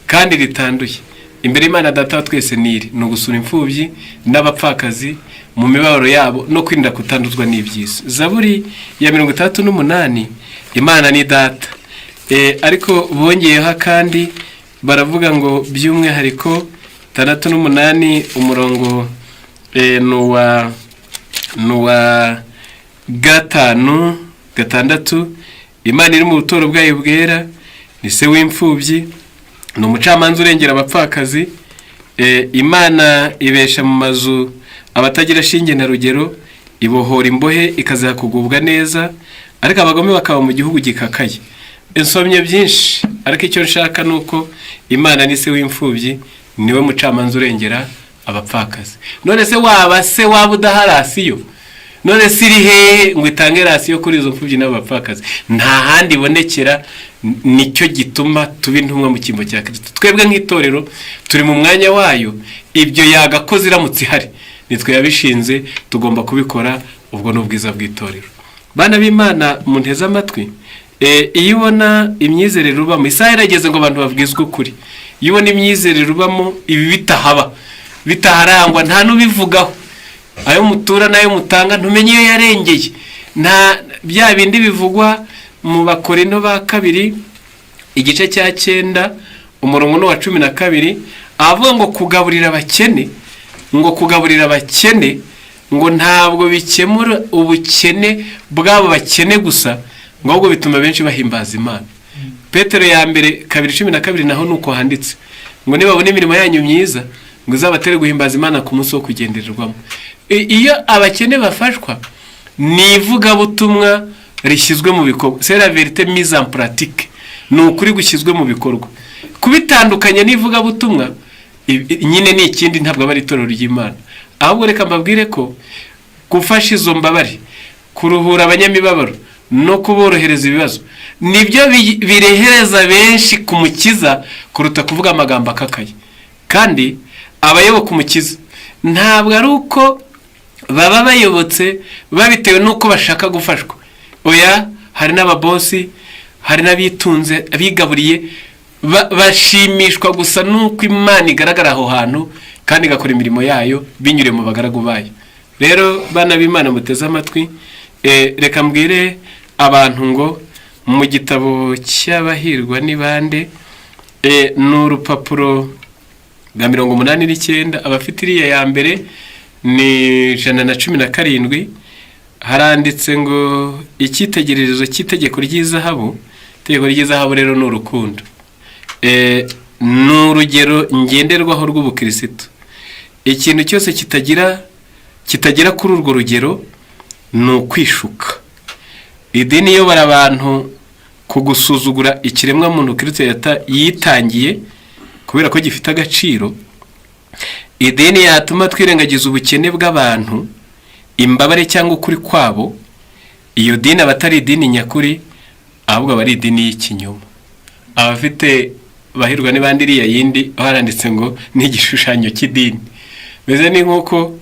[SPEAKER 1] kandi ritanduye imbere y'Imana Data wa twese niri ni ugusura imfubyi n'abapfakazi mu mibabaro yabo no kwirinda kutanduzwa n'iby'isi. Zaburi ya 68, Imana ni data. Ariko bongeyeho akandi, baravuga ngo by'umwihariko 68 umurongo ni uwa 5, 6: Imana iri mu buturo bwayo bwera, ni se w'imfubyi, ni umucamanza urengera abapfakazi. Imana ibesha mu mazu abatagira shinge na rugero, ibohora imbohe ikaziha kugubwa neza, ariko abagome bakaba mu gihugu gikakaye. Nsomye byinshi, ariko icyo nshaka ni uko Imana ni se w'imfubyi, niwe mucamanza urengera abapfakazi. None se waba se waba udaha ration? None se iri hehe ngo itange ration kuri izo mfubyi n'abapfakazi? Nta handi ibonekera. Nicyo gituma tuba intumwa mu cyimbo cya Kirisito. Twebwe nk'itorero turi mu mwanya wayo. Ibyo yagakoze iramutse ihari, nitwe yabishinze, tugomba kubikora. Ubwo ni ubwiza bw'itorero. Bana b'Imana munteze amatwi, iyo ubona imyizerere ubamo, isaha irageze ngo abantu babwizwe ukuri. Iyo ubona imyizerere ubamo, ibi bitahaba, bitaharangwa, nta n'ubivugaho, ayo mutura n'ayo mutanga ntumenye iyo yarengeye, nta bya bindi bivugwa mu Bakorinto ba kabiri igice cya 9 umurongo ni uwa 12, avuga ngo kugaburira abakene, ngo kugaburira abakene ngo ntabwo bikemura ubukene bw'abo bakene gusa, ngo ahubwo bituma benshi bahimbaza Imana. Petero ya mbere 2:12 naho ni uko handitse, ngo nibabona imirimo yanyu myiza, ngo izabatere guhimbaza Imana ku munsi wo kugendererwamo. Iyo abakene bafashwa, ni ivugabutumwa rishyizwe mu bikorwa, c'est la vérité mise en pratique, ni ukuri gushyizwe mu bikorwa. Kubitandukanya n'ivugabutumwa nyine ni ikindi, ntabwo aba ari itorero ry'Imana. Ahubwo reka mbabwire ko gufasha izo mbabare, kuruhura abanyamibabaro no kuborohereza ibibazo, nibyo birehereza benshi ku Mukiza kuruta kuvuga amagambo akakaye. Kandi abayoboka Umukiza ntabwo ari uko baba bayobotse babitewe n'uko bashaka gufashwa, oya. Hari n'ababosi, hari n'abitunze, abigaburiye, bashimishwa gusa n'uko Imana igaragara aho hantu kandi igakora imirimo yayo binyuriye mu bagaragu bayo. Rero bana b'Imana muteze amatwi, reka mbwire abantu ngo mu gitabo cy'Abahirwa ni bande, ni urupapuro rwa 89. Abafite iriya ya mbere ni 117. Haranditse ngo icyitegererezo cy'itegeko ry'izahabu. Itegeko ry'izahabu rero ni urukundo. Ni urugero ngenderwaho rw'ubukirisitu. Ikintu cyose kitagera kuri urwo rugero ni ukwishuka. Idini iyobora abantu ku gusuzugura ikiremwamuntu Kirisito yitangiye kubera ko gifite agaciro, idini yatuma twirengagiza ubukene bw'abantu. imbabare cyangwa ukuri kwabo, iyo dini aba atari idini nyakuri, ahubwo aba ari idini y'ikinyoma. Abafite bahirwa n'ibandi iriya yindi baranditse ngo ni igishushanyo cy'idini. Meze ni nk'uko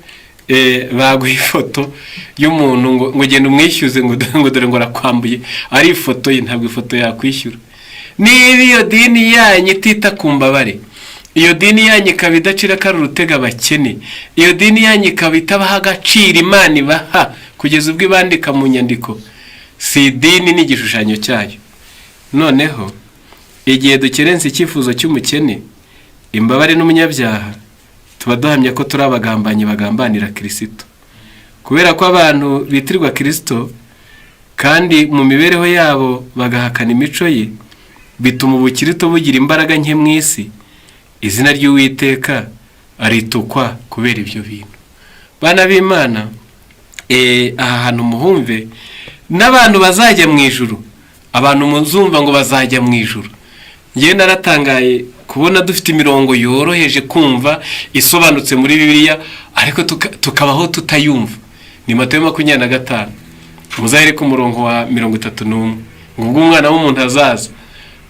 [SPEAKER 1] baguha ifoto y'umuntu ngo genda umwishyuze, ngo dore ngo arakwambuye, ari ifoto ye, ntabwo ifoto yakwishyura. Niba iyo dini yanyu itita ku mbabare, iyo dini yanyu ikaba idacira akari urutega abakene, iyo dini yanyu ikaba itabaha agaciro Imana ibaha kugeza ubwo ibandika mu nyandiko, si idini, ni igishushanyo cyayo. Noneho igihe dukerensa icyifuzo cy'umukene, imbabare n'umunyabyaha, tuba duhamya ko turi abagambanyi bagambanira Kirisito, kubera ko abantu bitirwa Kirisito kandi mu mibereho yabo bagahakana imico ye, bituma ubukirito bugira imbaraga nke mu isi. Izina ry'Uwiteka ritukwa kubera ibyo bintu. Bana b'Imana, aha hantu muhumve, n'abantu bazajya mu ijuru, abantu muzumva ngo bazajya mu ijuru, ngewe naratangaye kubona dufite imirongo yoroheje kumva isobanutse muri Bibiliya, ariko tukabaho tutayumva. Ni Matayo 25, muzahere ku murongo wa 31, ngo ubwo Umwana w'umuntu azaza,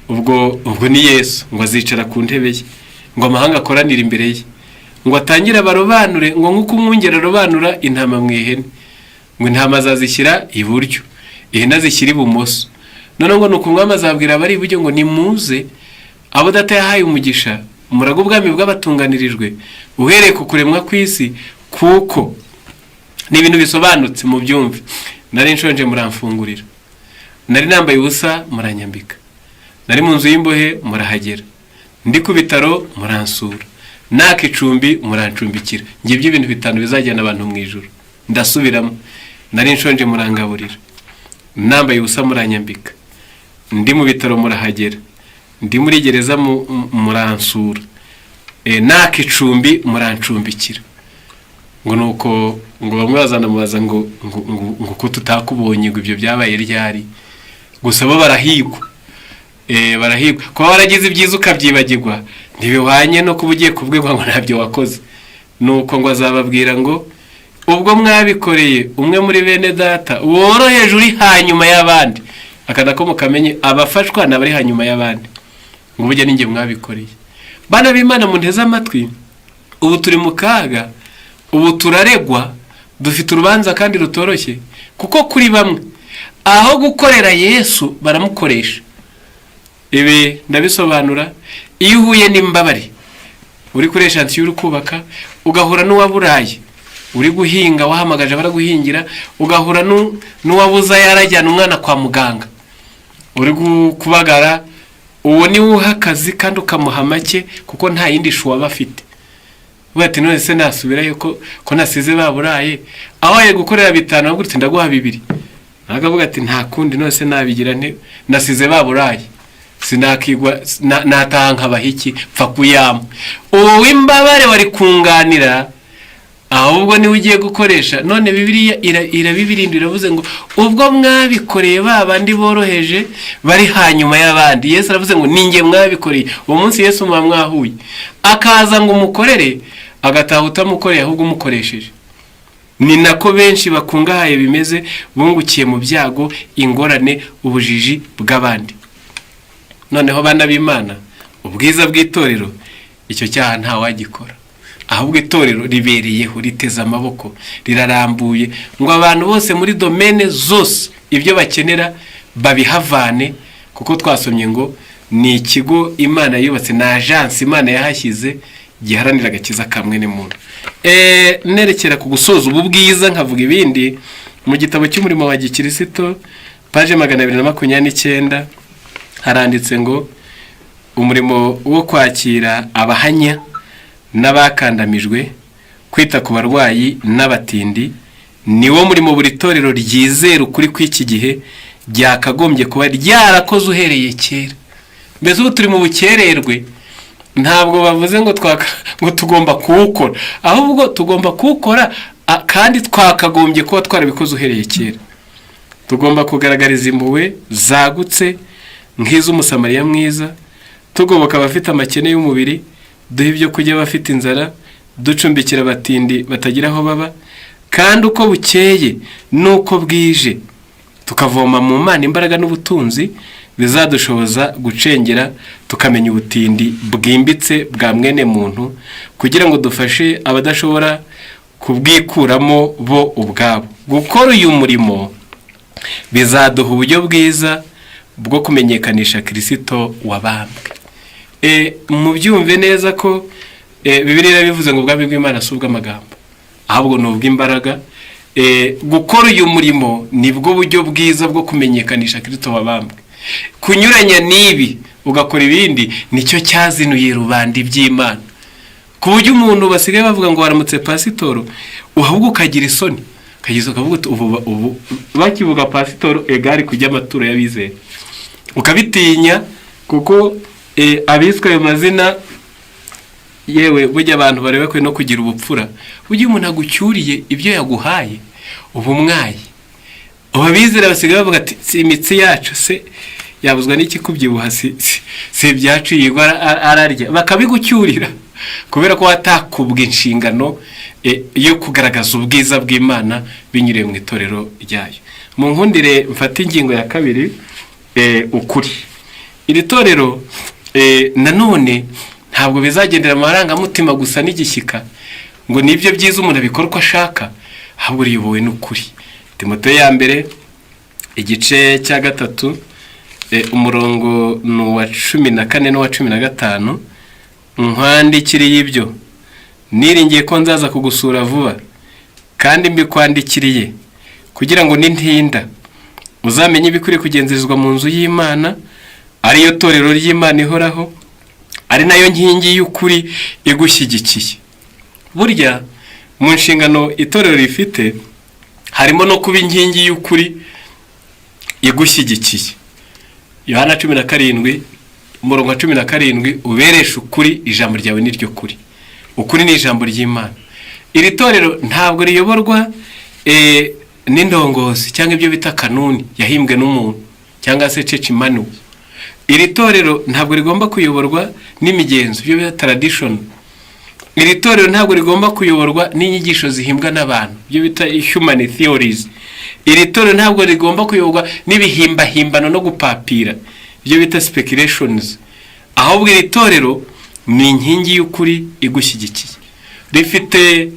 [SPEAKER 1] ubwo ni Yesu, ngo azicara ku ntebe ye, ngo amahanga akoranire imbere ye, ngo atangire abarobanure, ngo nk'uko umwungeri arobanura intama mu ihene, ngo intama azazishyira iburyo, ihene azishyira ibumoso. Noneho ngo ni uku, umwami azabwira abari iburyo ngo: "Nimuze, abo Data yahaye umugisha, muraga ubwami bw'abatunganirijwe uhereye ku kuremwa kw'isi." Kuko ni ibintu bisobanutse, mu byumve: "Nari nshonje, muramfungurira; nari nambaye ubusa, muranyambika; nari mu nzu y'imbohe, murahagera; ndi ku bitaro, muransura; naka icumbi, murancumbikira." Ngibyo ibintu bitanu bizajyana abantu mu ijuru. Ndasubiramo: "Nari nshonje, murangaburira; nambaye ubusa, muranyambika; ndi mu bitaro, murahagera; ndi muri gereza, muransura; naka icumbi, murancumbikira." Ngo nuko ngo bamwe bazanamubaza ngo ko tutakubonye, ngo ibyo byabaye ryari? Gusa bo barahigwa, barahigwa. Kuba waragize ibyiza ukabyibagirwa ntibihwanye no kuba ugiye kubwirwa ngo ntabyo wakoze. Nuko ngo azababwira ngo: "Ubwo mwabikoreye umwe muri bene Data woroheje uri hanyuma y'abandi," aka nako mukamenye, abafashwa ni abari hanyuma y'abandi, ngo "burya ninjye mwabikoreye." Bana b'Imana munteze amatwi, ubu turi mu kaga, ubu turaregwa, dufite urubanza kandi rutoroshye, kuko kuri bamwe aho gukorera Yesu baramukoresha. Ibi ndabisobanura: iyo uhuye n'imbabare uri kuri chantier uri kubaka, ugahura n'uwaburaye uri guhinga wahamagaje baraguhingira, ugahura n'uwabuze yarajyana umwana kwa muganga uri kubagara, uwo niwe uha akazi kandi ukamuha make, kuko nta yindi choix aba afite. Uvuga ati: "None se nasubirayo ko nasize baburaye?" Aho aye gukorera bitanu, ahubwo uti: "Ndaguha bibiri." Akavuga ati: "Nta kundi, none se nabigira nte? Nasize baburaye, sinakigwa nataha nkabaha iki? Pfa kuyama." Uwo w'imbabare wari kunganira, ahubwo niwe ugiye gukoresha. None Bibiliya irabibirinda, iravuze ngo: "Ubwo mwabikoreye ba bandi boroheje bari hanyuma y'abandi," Yesu aravuze ngo "ninjye mwabikoreye." Uwo munsi Yesu muba mwahuye, akaza ngo umukorere, agataha utamukoreye ahubwo umukoresheje. Ni nako benshi bakungahaye bimeze, bungukiye mu byago, ingorane, ubujiji bw'abandi. Noneho bana b'Imana, ubwiza bw'itorero, icyo cyaha ntawagikora, ahubwo itorero ribereyeho, riteze amaboko, rirarambuye ngo abantu bose muri domaine zose ibyo bakenera babihavane, kuko twasomye ngo ni ikigo Imana yubatse, ni agence Imana yahashyize giharanira agakiza ka mwene muntu. Nerekera ku gusoza ubu bwiza, nkavuga ibindi mu gitabo cy'umurimo wa gikirisito, page 229, haranditse ngo: "Umurimo wo kwakira abahanya n'abakandamijwe, kwita ku barwayi n'abatindi, ni wo murimo buri torero ryizera ukuri kw'iki gihe ryakagombye kuba ryarakoze uhereye kera." Mbese ubu turi mu bukererwe. Ntabwo bavuze ngo tugomba kuwukora, ahubwo tugomba kuwukora kandi twakagombye kuba twarabikoze uhereye kera. Tugomba kugaragariza impuhwe zagutse nk'iz'Umusamariya mwiza, tugoboka abafite amakene y'umubiri, duha ibyo kurya abafite inzara, ducumbikira abatindi batagira aho baba. Kandi uko bukeye n'uko bwije tukavoma mu Mana imbaraga n'ubutunzi bizadushoboza gucengera, tukamenya ubutindi bwimbitse bwa mwene muntu, kugira ngo dufashe abadashobora kubwikuramo bo ubwabo. Gukora uyu murimo bizaduha uburyo bwiza bwo kumenyekanisha Kirisito wabambwe. Mubyumve neza ko Bibiliya bivuze ngo ubwami bw'Imana si ubw'amagambo, ahubwo ni ubw'imbaraga. Gukora uyu murimo nibwo buryo bwiza bwo kumenyekanisha Kirisito wabambwe. Kunyuranya n'ibi ugakora ibindi, nicyo cyazinuye rubanda iby'Imana, ku buryo umuntu basigaye bavuga ngo "Waramutse pasitoro", ahubwo ukagira isoni, ukagira ukavuga uti ubu bakivuga pasitoro egari kujya amaturo y'abizera, ukabitinya, kuko abiswe ayo mazina, yewe, burya abantu bari bakwiye no kugira ubupfura. Burya umuntu agucyuriye ibyo yaguhaye, uba umwaye. Ubu abizera basigaye bavuga ati "Si imitsi yacu se yabuzwa n'iki kubyibuha? Si ibyacu yigwa ararya", bakabigucyurira kubera ko watakubwa inshingano yo kugaragaza ubwiza bw'Imana binyuriye mu itorero ryayo. Mu nkundire mfate ingingo ya kabiri, ukuri. Iri torero nanone ntabwo bizagendera mu marangamutima gusa n'igishyika, ngo nibyo byiza umuntu abikora uko ashaka, ahubwo riyobowe n'ukuri. Timoteyo ya mbere, igice cya 3, umurongo ni uwa 14 n'uwa 15: "Nkwandikiriye ibyo niringiye ko nzaza kugusura vuba, kandi mbikwandikiriye kugira ngo nintinda uzamenye ibikwiriye kugenzerezwa mu nzu y'Imana, ariyo torero ry'Imana ihoraho, ari nayo nkingi y'ukuri igushyigikiye." Burya mu nshingano itorero rifite harimo no kuba inkingi y'ukuri igushyigikiye. Yohana 17, umurongo wa 17: "Ubereshe ukuri, ijambo ryawe ni ryo kuri." Ukuri ni ijambo ry'Imana. Iri torero ntabwo riyoborwa n'indongozi cyangwa ibyo bita kanuni yahimbwe n'umuntu cyangwa se church manual. Iri torero ntabwo rigomba kuyoborwa n'imigenzo, ibyo bita tradition. Iri torero ntabwo rigomba kuyoborwa n'inyigisho zihimbwa n'abantu, ibyo bita human theories. Iri torero ntabwo rigomba kuyoborwa n'ibihimbahimbano no gupapira, ibyo bita speculations. Ahubwo iri torero ni inkingi y'ukuri igushyigikiye, rifite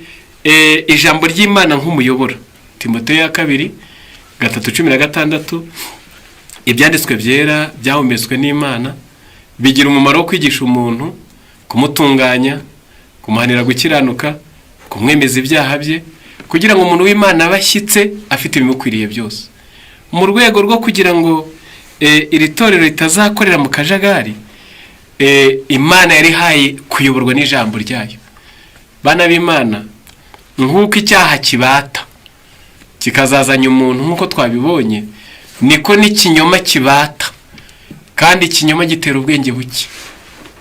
[SPEAKER 1] ijambo ry'Imana nk'umuyoboro. Timoteyo ya kabiri 3:16: "Ibyanditswe byera byahumetswe n'Imana, bigira umumaro wo kwigisha umuntu, kumutunganya, kumuhanira gukiranuka, kumwemeza ibyaha bye, kugira ngo umuntu w'Imana abe ashyitse, afite ibimukwiriye byose." Mu rwego rwo kugira ngo iri torero ritazakorera mu kajagari, Imana yarihaye kuyoborwa n'ijambo ryayo. Bana b'Imana, nk'uko icyaha kibata kikazazanya umuntu nk'uko twabibonye, niko n'ikinyoma kibata, kandi ikinyoma gitera ubwenge buke.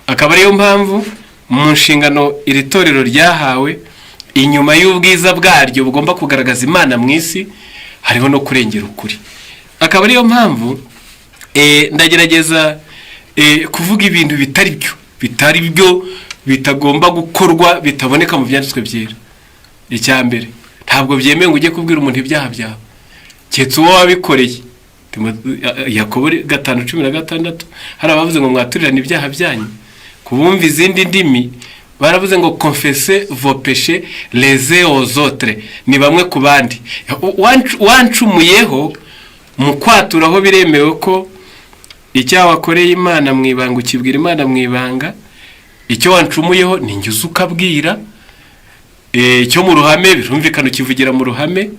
[SPEAKER 1] Akaba ariyo mpamvu mu nshingano iri torero ryahawe, inyuma y'ubwiza bwaryo bugomba kugaragaza Imana mu isi, hariho no kurengera ukuri. Akaba ariyo mpamvu ndagerageza kuvuga ibintu bitari byo, bitagomba gukorwa, bitaboneka mu byanditswe byera. Icya mbere, ntabwo byemewe ngo ujye kubwira umuntu ibyaha byawe, keretse uwo wabikoreye. Yakobo 5:16, hari abavuze ngo "Mwaturirane ibyaha byanyu." Ku bumva izindi ndimi, baravuze ngo "Confessez vos péchés les uns aux autres", ni bamwe ku bandi. Wancumuyeho, mu kwaturaho biremewe ko icyaha wakoreye Imana mu ibanga ukibwira Imana mu ibanga. Icyo wancumuyeho ni njye uza ukabwira. Icyo mu ruhame birumvikana ukivugira mu ruhame.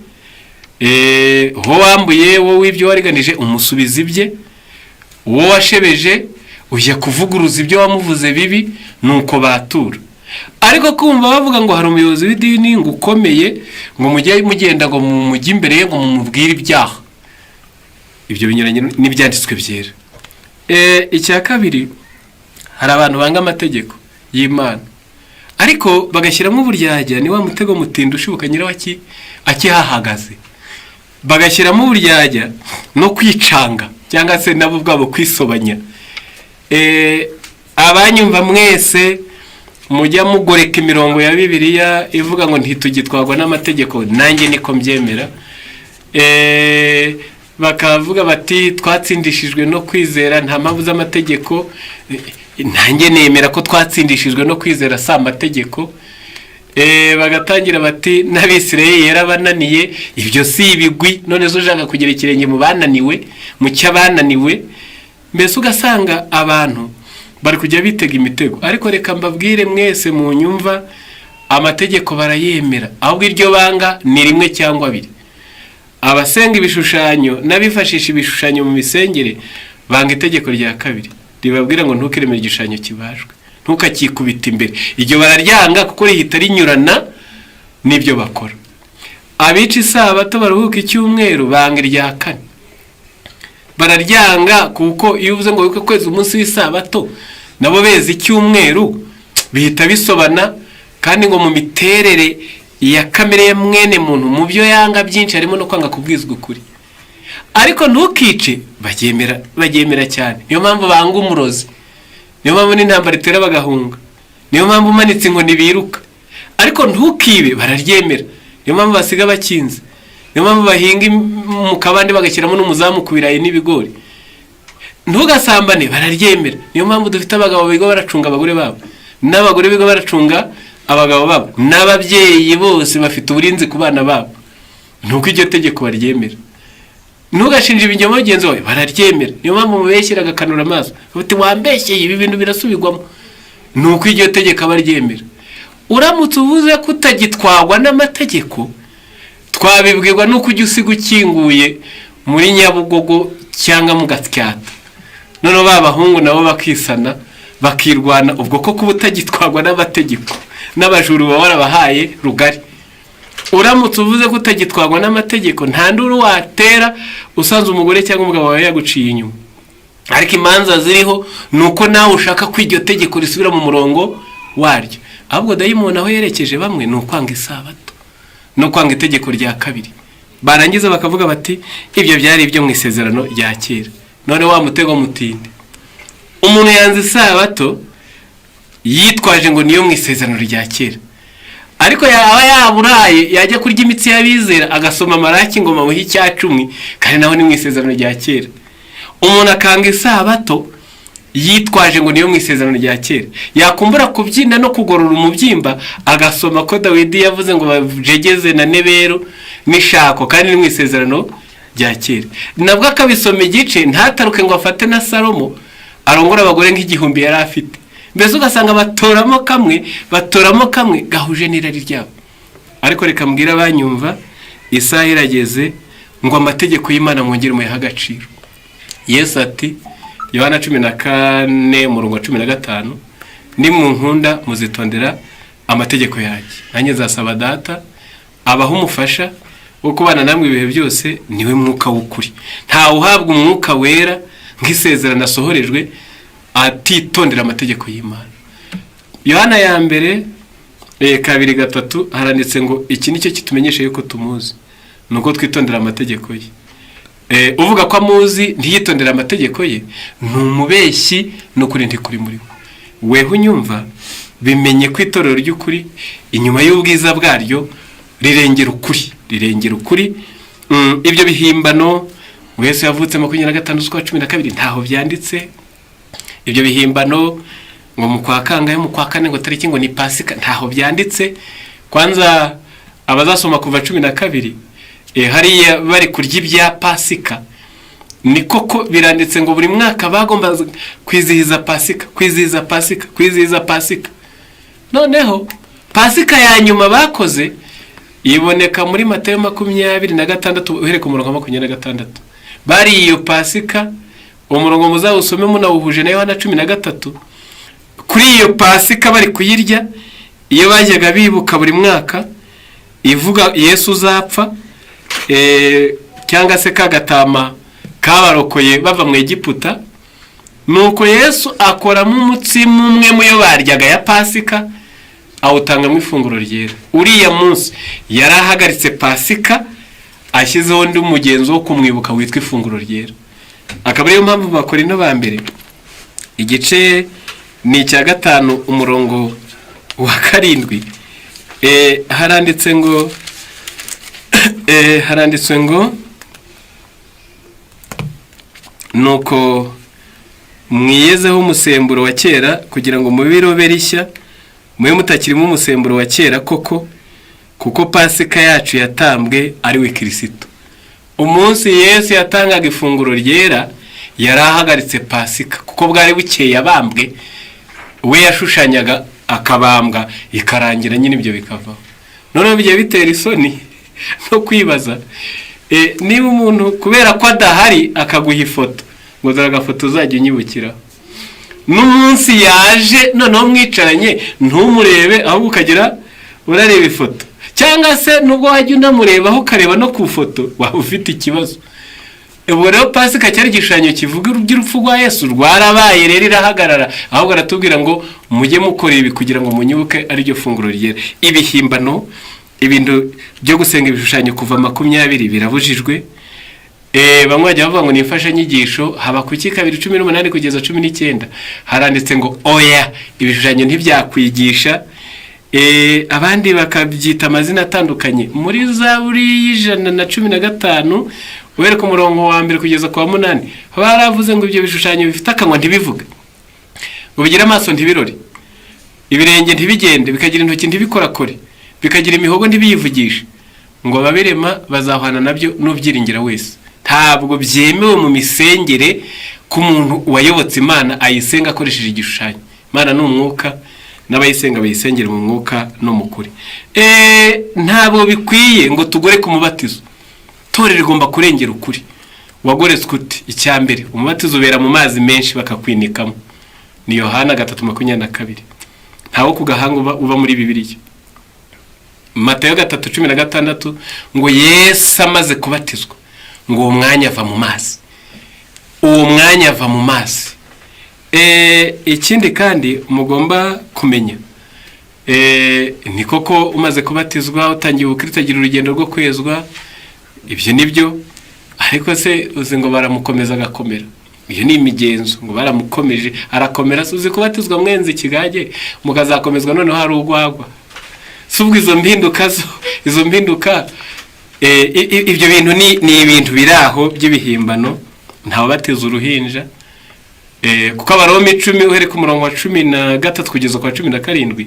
[SPEAKER 1] Uwo wambuye, wowe ibyo wariganije umusubiza ibye, uwo washebeje ujya kuvuguruza ibyo wamuvuze bibi, nuko batura. Ariko kumva bavuga ngo hari umuyobozi w'idini ngo ukomeye, ngo mujye mugenda ngo mujye imbere ye ngo mumubwire ibyaha, ibyo binyuranye n'ibyanditswe byera. Icya kabiri, hari abantu banga amategeko y'Imana ariko bagashyiramo uburyarya. Ni wa mutego mutinda ushibuka nyirawo akihahagaze. Bagashyiramo uburyarya no kwicanga, cyangwa se nabo ubwabo kwisobanya. Abanyumva mwese, Mujya mugoreka imirongo ya Bibiliya ivuga ngo ntitugitwarwa n'amategeko, nanjye niko mbyemera. Bakavuga bati twatsindishijwe no kwizera, nta mpamvu z'amategeko. Nanjye nemera ko twatsindishijwe no kwizera, si amategeko. Bagatangira bati n'Abisirayeli yarabananiye. Ibyo si ibigwi. None se ushaka kugira ikirenge mu bananiwe, mu cy'abananiwe? Mbese ugasanga abantu bari kujya bitega imitego. Ariko reka mbabwire mwese mu nyumva, amategeko barayemera, ahubwo iryo banga ni rimwe cyangwa abiri. Abasenga ibishushanyo n'abifashisha ibishushanyo mu misengere banga itegeko rya kabiri ribabwira ngo ntukiremere igishushanyo kibajwe, ntukakikubita imbere. Iryo bararyanga kuko rihita rinyurana n'ibyo bakora. Abica isabato baruhuka icyumweru banga irya kane, bararyanga kuko iyo uvuze ngo wibuke kwezi umunsi w'isabato, nabo beza icyumweru, bihita bisobana. Kandi ngo mu miterere ya kamere ya mwene muntu, mu byo yanga byinshi harimo no kwanga kubwizwa ukuri. Ariko ntukice baryemera, baryemera cyane. Niyo mpamvu banga umurozi, niyo mpamvu n'intambara itera bagahunga, niyo mpamvu umanitse inkoni biruka. Ariko ntukibe bararyemera, niyo mpamvu basiga bakinze, niyo mpamvu bahinga mu kabande bagashyiramo n'umuzamu ku birayi n'ibigori. Ntugasambane bararyemera, niyo mpamvu dufite abagabo biga baracunga abagore babo, n'abagore biga baracunga abagabo babo, n'ababyeyi bose bafite uburinzi ku bana babo, nuko iryo tegeko baryemera. Ntugashinje ibinyoma mugenzi wawe bararyemera, niyo mpamvu mubeshyira agakanura amaso bati wambeshyeye, ibi bintu birasubirwamo, nuko iryo tegeko aba aryemera. Uramutse uvuze ko utagitwarwa n'amategeko, twabibwirwa nuko ujya usiga ukinguye muri Nyabugogo cyangwa mu Gasyata, noneho ba bahungu nabo bakisana bakirwana. Ubwo ko kuba utagitwarwa n'amategeko, n'abajura uba warabahaye rugari. Uramutse uvuze ko utagitwarwa n'amategeko, nta nduru watera usanze umugore cyangwa umugabo wawe yaguciye inyuma. Ariko imanza ziriho ni uko nawe ushaka ko iryo tegeko risubira mu murongo waryo. Ahubwo dayimoni aho yerekeje bamwe ni ukwanga isabato no kwanga itegeko rya kabiri. Barangiza bakavuga bati ibyo byari ibyo mu isezerano rya kera. None wa mutego mutinde, umuntu yanze isabato yitwaje ngo niyo mu isezerano rya kera, ariko yaba yaburaye yajya kurya imitsi y'abizera agasoma Maraki ngo bamuhe icya cumi, kandi naho ni mu isezerano rya kera. Umuntu akanga isabato yitwaje ngo niyo mu isezerano rya kera, yakumbura kubyina no kugorora umubyimba agasoma ko Dawidi yavuze ngo bajegeze na nebero n'ishako, kandi ni mu isezerano rya kera. Nabwo akabisoma igice, ntataruke ngo afate na Salomo arongore abagore nk'igihumbi yari afite. Mbese ugasanga batoramo kamwe, batoramo kamwe gahuje n'irari ryabo. Ariko reka mbwire abanyumva, isaha irageze ngo amategeko y'Imana mwongere muyahe agaciro. Yesu ati, Yohana 14 umurongo wa 15: "Nimunkunda muzitondera amategeko yanjye, nanjye nzasaba Data abaha umufasha wo kubana namwe ibihe byose, niwe Mwuka w'ukuri." Ntawe uhabwa Umwuka Wera nk'isezerano asohorejwe atitondera amategeko y'Imana. Yohana ya mbere 2:3 haranditse ngo iki nicyo kitumenyesha yuko tumuzi, ni uko twitondera amategeko ye. Uvuga ko amuzi ntiyitondere amategeko ye ni umubeshyi, n'ukuri ntikuri muri we. Weho unyumva, bimenye ko itorero ry'ukuri inyuma y'ubwiza bwaryo rirengera ukuri, rirengera ukuri. Ibyo bihimbano wese yavutse 25 z'ukwa 12 ntaho byanditse. Ibyo bihimbano ngo mu kwa kangahe, mu kwa kane, ngo tariki ngo ni Pasika, ntaho byanditse. Kwanza abazasoma Kuva 12, hariya bari kurya ibya Pasika, ni koko biranditse ngo buri mwaka bagomba kwizihiza Pasika, kwizihiza Pasika, kwizihiza Pasika. Noneho Pasika ya nyuma bakoze iboneka muri Matayo 26 uhereye ku murongo wa 26. Bari iyo Pasika, uwo murongo muzawusome munawuhuje na Yohana 13. Kuri iyo Pasika bari kuyirya, iyo bajyaga bibuka buri mwaka, ivuga Yesu uzapfa, cyangwa se kagatama kabarokoye bava mu Egiputa. Nuko Yesu akoramo umutsima umwe mu yo baryaga ya Pasika, awutangamo ifunguro ryera. Uriya munsi yari ahagaritse Pasika, ashyizeho undi mugenzo wo kumwibuka witwa ifunguro ryera. Akaba ariyo mpamvu bakora ino ba mbere, igice ni icya 5 umurongo wa 7, haranditse ngo nuko mwiyezeho umusemburo wa kera kugira ngo mube irobe rishya, mube mutakirimo umusemburo wa kera koko, kuko Pasika yacu yatambwe, ari we Kirisito. Umunsi Yesu yatangaga ifunguro ryera yari ahagaritse Pasika, kuko bwari bukeye abambwe. We yashushanyaga akabambwa ikarangira nyine, ibyo bikavaho. Noneho bijya bitera isoni no kwibaza niba umuntu kubera ko adahari akaguha ifoto ngo dore agafoto uzajya unyibukiraho, n'umunsi yaje noneho mwicaranye ntumurebe, ahubwo ukagira urareba ifoto, cyangwa se nubwo wajya unamurebaho ukareba no ku foto, waba ufite ikibazo. Ubu rero Pasika cyari igishushanyo kivuga iby'urupfu rwa Yesu, rwarabaye rero irahagarara. Ahubwo aratubwira ngo mujye mukora ibi kugira ngo munyibuke, ariryo funguro ryera. Ibihimbano, ibintu byo gusenga ibishushanyo, kuva 20 birabujijwe. Bamwe bajya bavuga ngo ni imfashanyigisho. Habakuki 2:18 kugeza 19 haranditse ngo oya, ibishushanyo ntibyakwigisha. Abandi bakabyita amazina atandukanye. Muri Zaburi y'115, uhereye ku murongo wa 1 kugeza ku wa 8, haba haravuze ngo ibyo bishushanyo bifite akanwa ntibivuge, ngo bigire amaso ntibirore, ibirenge ntibigende, bikagira intoki ntibikorakore, bikagira imihogo ntibiyivugishe, ngo ababirema bazahwana nabyo n'ubyiringira wese. Ntabwo byemewe mu misengere ko umuntu wayobotse Imana ayisenga akoresheje igishushanyo. Imana ni umwuka, n'abayisenga bayisengera mu mwuka no mu kuri. Ntabwo bikwiye ngo tugore ku mubatizo. Itorero rigomba kurengera ukuri. Wagoretswe uti? Icya mbere, umubatizo ubera mu mazi menshi bakakwinikamo, ni Yohana 3:22. Ntawo ku gahanga uba muri Bibiliya. Matayo 3:16 ngo Yesu amaze kubatizwa, ngo uwo mwanya ava mu mazi, uwo mwanya ava mu mazi. Ikindi kandi mugomba kumenya, ni koko umaze kubatizwa utangiye ubukristo, agira urugendo rwo kwezwa, ibyo ni byo. Ariko se uzi ngo baramukomeza agakomera? Iyo ni imigenzo, ngo baramukomeje arakomera. Uzi kubatizwa mwenze ikigage, mukazakomezwa noneho hari urwagwa? Si ubwo izo mpinduka zo, izo mpinduka, ibyo bintu ni ibintu biri aho by'ibihimbano. Ntawubatiza uruhinja, kuko Abaroma 10 uhereye ku murongo wa 13 kugeza ku wa 17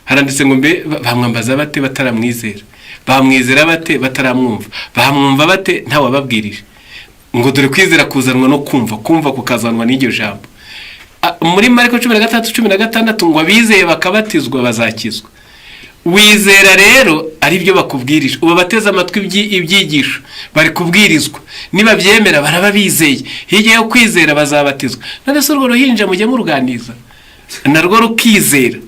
[SPEAKER 1] haranditse ngo mbe bamwambaza bate bataramwizera? Bamwizera bate bataramwumva? Bamwumva bate ntawababwirije? Ngo dore kwizera kuzanwa no kumva, kumva kukazanwa n'iryo jambo. Muri Mariko 16:16 ngo abizeye bakabatizwa bazakizwa. Wizera rero ari byo bakubwirije, uba bateze amatwi ibyigisho bari kubwirizwa, nibabyemera baraba bizeye, hirya yo kwizera bazabatizwa. None se urwo ruhinja mujya muruganiza narwo rukizera?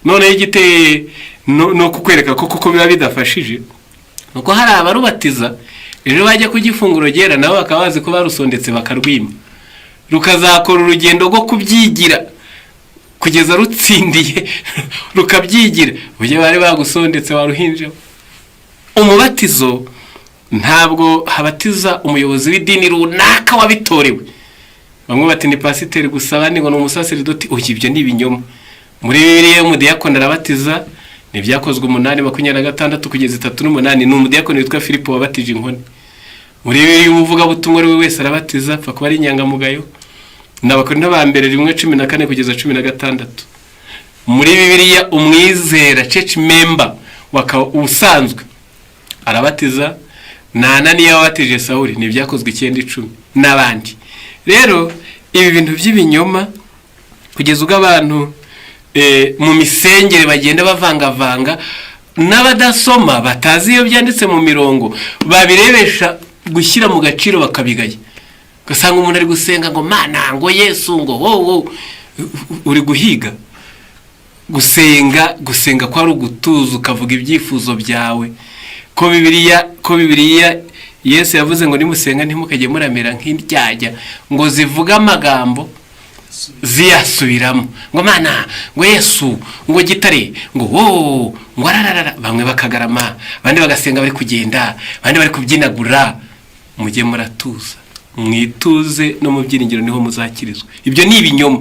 [SPEAKER 1] Noneho igiteye no kukwereka ko koko biba bidafashije, nuko hari abarubatiza, ejo bajya ku gifunguro ryera nabo bakaba bazi ko barusondetse, bakarwima, rukazakora urugendo rwo kubyigira kugeza rutsindiye rukabyigira. Burya bari bagusondetse waruhinjeho. Umubatizo ntabwo habatiza umuyobozi w'idini runaka wabitorewe. Bamwe bati ni pasiteri gusa, abandi ngo ni umusaseridoti. Oya, ibyo ni ibinyoma. Muri Bibiliya umudiyakoni arabatiza, ni Ibyakozwe 8:26 kugeza 38, ni umudiyakoni witwa Filipo wabatije inkone. Muri Bibiliya umuvugabutumwa ari we wese arabatiza, apfa kuba ari inyangamugayo, ni Abakorinto ba mbere 1:14 kugeza 16. Muri Bibiliya umwizera, church member ubusanzwe arabatiza, na Ananiya wabatije Sawuli, ni Ibyakozwe 9:10 n'abandi. Rero ibi bintu by'ibinyoma, kugeza ubwo abantu mu misengere bagenda bavangavanga, n'abadasoma batazi iyo byanditse mu mirongo babirebesha gushyira mu gaciro bakabigaya, ugasanga umuntu ari gusenga ngo Mana, ngo Yesu, ngo wowe uri guhiga gusenga. Gusenga ko ari ugutuza ukavuga ibyifuzo byawe, ko Bibiliya Yesu yavuze ngo nimusenga ntimukajye muramera nk'indyarya, ngo zivuge amagambo ziyasubiramo, ngo Mana, ngo Yesu, ngo gitare, ngo wo, ngo arararara. Bamwe bakagarama, abandi bagasenga bari kugenda, abandi bari kubyinagura. Mujye muratuza, mwituze no mu byiringiro niho muzakirizwa. Ibyo ni ibinyoma.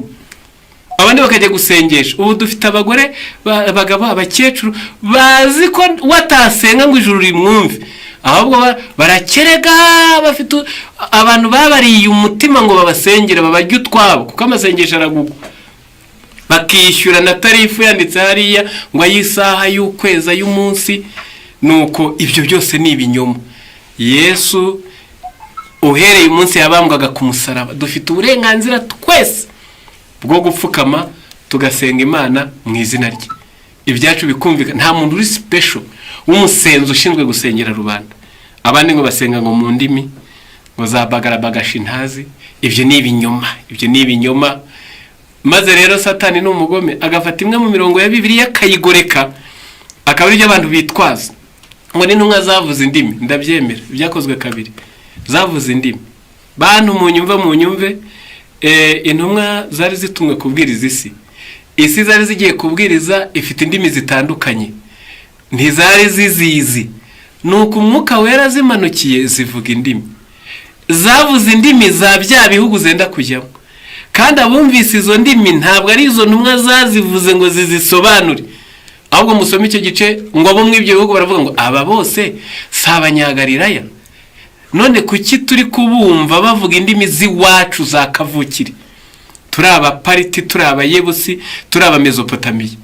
[SPEAKER 1] Abandi bakajya gusengesha. Ubu dufite abagore, abagabo, abakecuru bazi ko watasenga ngo ijuru rimwumve, ahubwo barakerega. Bafite abantu babariye umutima ngo babasengere, babarye utwabo, kuko amasengesho aragugwa, bakishyura na tarifu yanditse hariya ngo ay'isaha, y'ukwezi, ay'umunsi. Nuko ibyo byose ni ibinyoma. Yesu, uhereye umunsi yabambwaga ku musaraba, dufite uburenganzira twese bwo gupfukama tugasenga Imana mu izina rye, ibyacu bikumvikana. Nta muntu uri special w'umusenzi ushinzwe gusengera rubanda. Abandi ngo basenga ngo mu ndimi, ngo za bagarabagashi ntazi. Ibyo ni ibinyoma, ibyo ni ibinyoma. Maze rero Satani ni umugome, agafata imwe mu mirongo ya Bibiliya akayigoreka, akaba aribyo abantu bitwaza ngo n'intumwa zavuze indimi. Ndabyemera, ibyakozwe 2 zavuze indimi. Bantu munyumve, munyumve, intumwa zari zitumwe kubwiriza isi. Isi zari zigiye kubwiriza ifite indimi zitandukanye, ntizari zizizi. Nuko Umwuka Wera zimanukiye zivuga indimi. Zavuze indimi za bya bihugu zenda kujyamo, kandi abumvise izo ndimi ntabwo ari izo ntumwa zazivuze ngo zizisobanure. Ahubwo musome icyo gice, ngo abo muri ibyo bihugu baravuga ngo: "Aba bose si Abanyagalilaya? None kuki turi kubumva bavuga indimi z'iwacu za kavukire? Turi Abapariti, turi Abayebusi, turi Abamezopotamiya."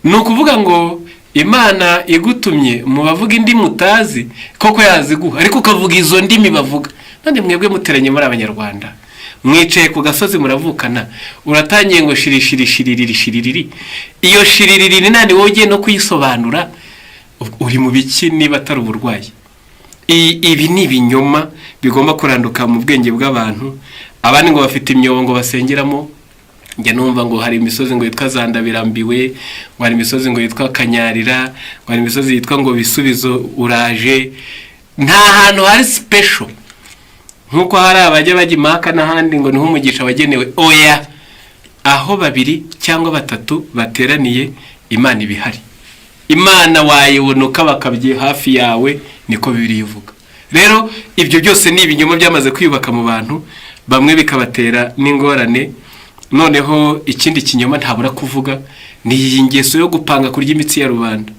[SPEAKER 1] Ni ukuvuga ngo Imana igutumye mu bavuga indimi utazi, koko yaziguha, ariko ukavuga izo ndimi bavuga. None mwebwe muteranye muri Abanyarwanda, mwicaye ku gasozi, muravukana, uratangiye ngo shiri shiri shiririri shiririri. Iyo shiririri nani wowe ugiye no kuyisobanura? Uri mu biki niba atari uburwayi? Ibi ni ibinyoma bigomba kuranduka mu bwenge bw'abantu. Abandi ngo bafite imyobo ngo basengeramo. Njya numva ngo hari imisozi ngo yitwa Zandabirambiwe, ngo hari imisozi ngo yitwa Kanyarira, ngo hari imisozi yitwa ngo Bisubizo uraje. Nta hantu hari special nk'uko hari abajya bajya impaka n'ahandi ngo niho umugisha wagenewe. Oya, aho babiri cyangwa batatu bateraniye, Imana iba ihari. Imana wayibonuka bakabye hafi yawe, niko Bibiliya ivuga. Rero ibyo byose ni ibinyoma byamaze kwiyubaka mu bantu bamwe, bikabatera n'ingorane. Noneho ikindi kinyoma ntabura kuvuga ni iyi ngeso yo gupanga kurya imitsi ya rubanda.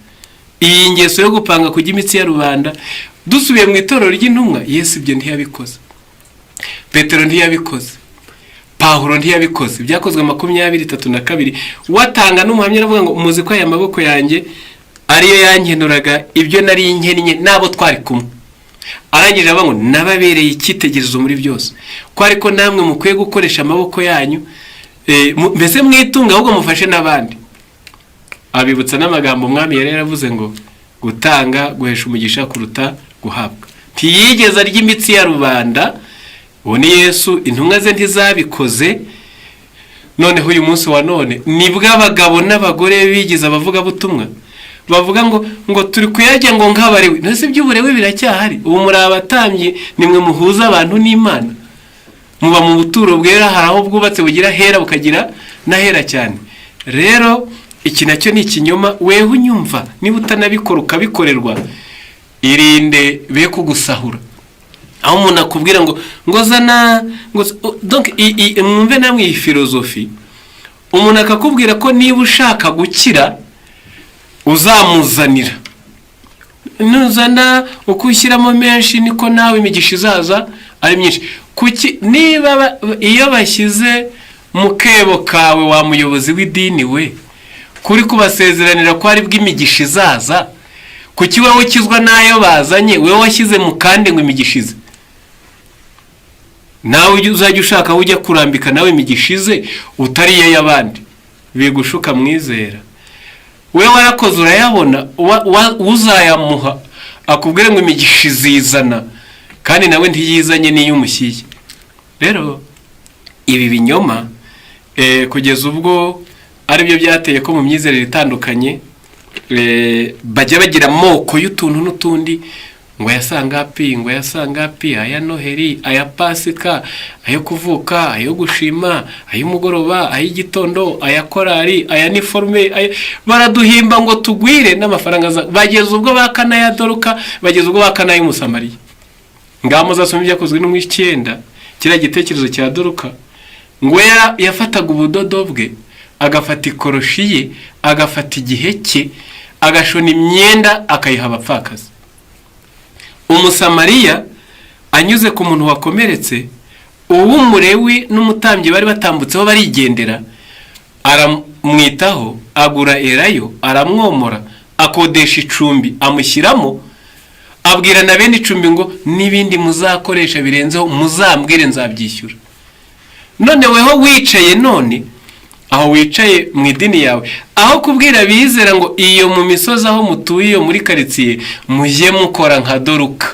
[SPEAKER 1] Iyi ngeso yo gupanga kurya imitsi ya rubanda, dusubiye mu itorero ry'intumwa, Yesu ibyo ntiyabikoze, Petero ntiyabikoze, Pawulo ntiyabikoze. Byakozwe 20:32, watanga n'umuhamya aravuga ngo: "Muzi ko aya maboko yanjye ariyo yankenuraga ibyo nari nkennye n'abo twari kumwe." Arangije avuga ngo: "Nababereye icyitegererezo muri byose, ko ariko namwe mukwiye gukoresha amaboko yanyu, mbese mwitunga, ahubwo mufashe n'abandi." Abibutsa n'amagambo umwami yari yaravuze ngo: "Gutanga guhesha umugisha kuruta guhabwa." Ntiyigeze arya imitsi ya rubanda. Uwo ni Yesu, intumwa ze ntizabikoze. Noneho uyu munsi wa none nibwo abagabo n'abagore bigize abavugabutumwa bavuga ngo turi kuyarya ngo nk'abarewi. Ntese iby'uburewi biracyahari? Ubu muri abatambyi, nimwe muhuza abantu n'Imana, muba mu buturo bwera. Hari aho bwubatse bugira hera, bukagira n'ahera cyane. Rero iki nacyo ni ikinyoma. Wewe unyumva, niba utanabikora ukabikorerwa, irinde be kugusahura. Aho umuntu akubwira ngo zana ngo donc mwumve namwe iyi filozofi. Umuntu akakubwira ko niba ushaka gukira uzamuzanira, nuzana uko ushyiramo menshi niko nawe imigisha izaza ari myinshi. Kuki niba iyo bashyize mu kebo kawe, wa muyobozi w'idini we, kuri kubasezeranira ko ari bw'imigisha izaza, kuki wowe ukizwa n'ayo bazanye, wowe washyize mu kandi ngo imigisha ize? Nawe uzajya ushaka aho ujya kurambika nawe imigisha ize, utari iy'abandi bigushuka. Mwizera we warakoze urayabona, uzayamuha akubwire ngo imigisha izizana, kandi nawe ntiyizanye n'iyo umushyiye. Rero ibi binyoma, kugeza ubwo aribyo byateye ko mu myizerere itandukanye bajya bagira amoko y'utuntu n'utundi, ngo aya sangapi, ngo aya sangapi, aya Noheri, aya Pasika, ayo kuvuka, ayo gushima, ay'umugoroba, ay'igitondo, aya korari, aya niforume, baraduhimba ngo tugwire n'amafaranga bageza ubwo baka n'aya Doruka, bageza ubwo baka n'ay'Umusamariya. Ngaho muzasoma Ibyakozwe no mu 9, kiriya gitekerezo cya Doruka. Ngo yafataga ubudodo bwe, agafata ikoroshi ye, agafata igihe cye, agashona imyenda, akayiha abapfakazi. Umusamariya anyuze ku muntu wakomeretse, uw'Umurewi n'umutambyi bari batambutseho barigendera, aramwitaho, agura elayo, aramwomora, akodesha icumbi amushyiramo, abwira na bene icumbi ngo: "N'ibindi muzakoresha birenzeho muzambwire, nzabyishyura." None weho wicaye, none aho wicaye mu idini yawe, aho kubwira abizera ngo iyo mu misozi aho mutuye, iyo muri karitsiye, mujye mukora nka Doruka,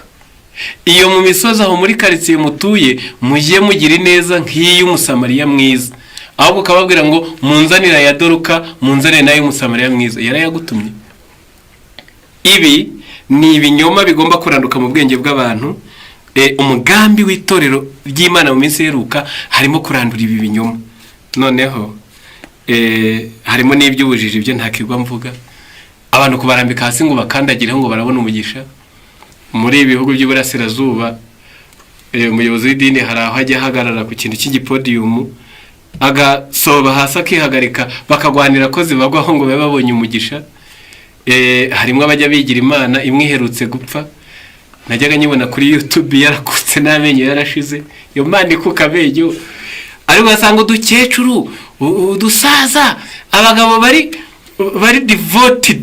[SPEAKER 1] iyo mu misozi aho muri karitsiye mutuye mujye mugira ineza nk'iy'Umusamariya mwiza, ahubwo ukababwira ngo: "Munzanire aya Doruka, munzanire n'ay'Umusamariya mwiza." Yarayagutumye? Ibi ni ibinyoma bigomba kuranduka mu bwenge bw'abantu. Umugambi w'itorero ry'Imana mu minsi iheruka harimo kurandura ibi binyoma. Noneho harimo n'iby'ubujiji, ibyo ntakirwa mvuga, abantu kubarambika hasi ngo bakandagireho ngo barabona umugisha. Muri ibi bihugu by'Iburasirazuba, umuyobozi w'idini hari aho ajya ahagarara ku kintu cy'igipodiyumu, agasoba hasi, akihagarika, bakagwanira ko zibagwaho ngo babe babonye umugisha. Harimo abajya bigira imana. Imwe iherutse gupfa najyaga nyibona kuri YouTube, yarakutse n'amenyo yarashize. Iyo mana ikuka amenyo, ariko ugasanga udukecuru, udusaza, abagabo bari devoted,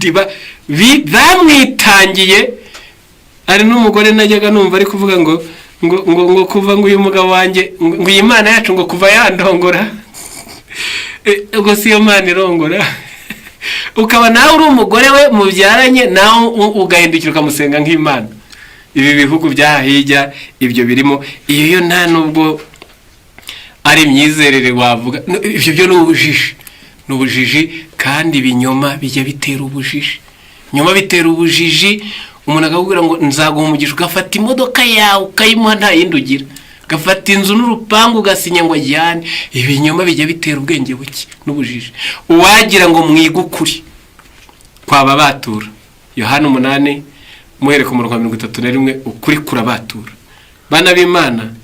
[SPEAKER 1] bamwitangiye. Hari n'umugore najyaga numva ari kuvuga ngo kuva ngo uyu mugabo wanjye, ngo iyi mana yacu, ngo kuva yandongora. Ubwo si iyo mana irongora? Ukaba nawe uri umugore we mubyaranye, nawe ugahindukira ukamusenga nk'imana. Ibi bihugu by'aha hirya ibyo birimo. Iyo yo nta nubwo ari imyizerere wavuga. No, ibyo byo ni ubujiji, ni ubujiji. Kandi ibinyoma bijya bitera ubujiji, nyuma bitera ubujiji. Umuntu akakubwira ngo: "Nzaguha umugisha," ugafata imodoka yawe ukayimuha, nta yindi ugira, ugafata inzu n'urupangu ugasinya ngo ajyane. Ibinyoma bijya bitera ubwenge buke n'ubujiji. Uwagira ngo mwige ukuri kwaba batura. Yohana 8, muhereka umurongo wa 31: ukuri kurabatura. Bana b'Imana,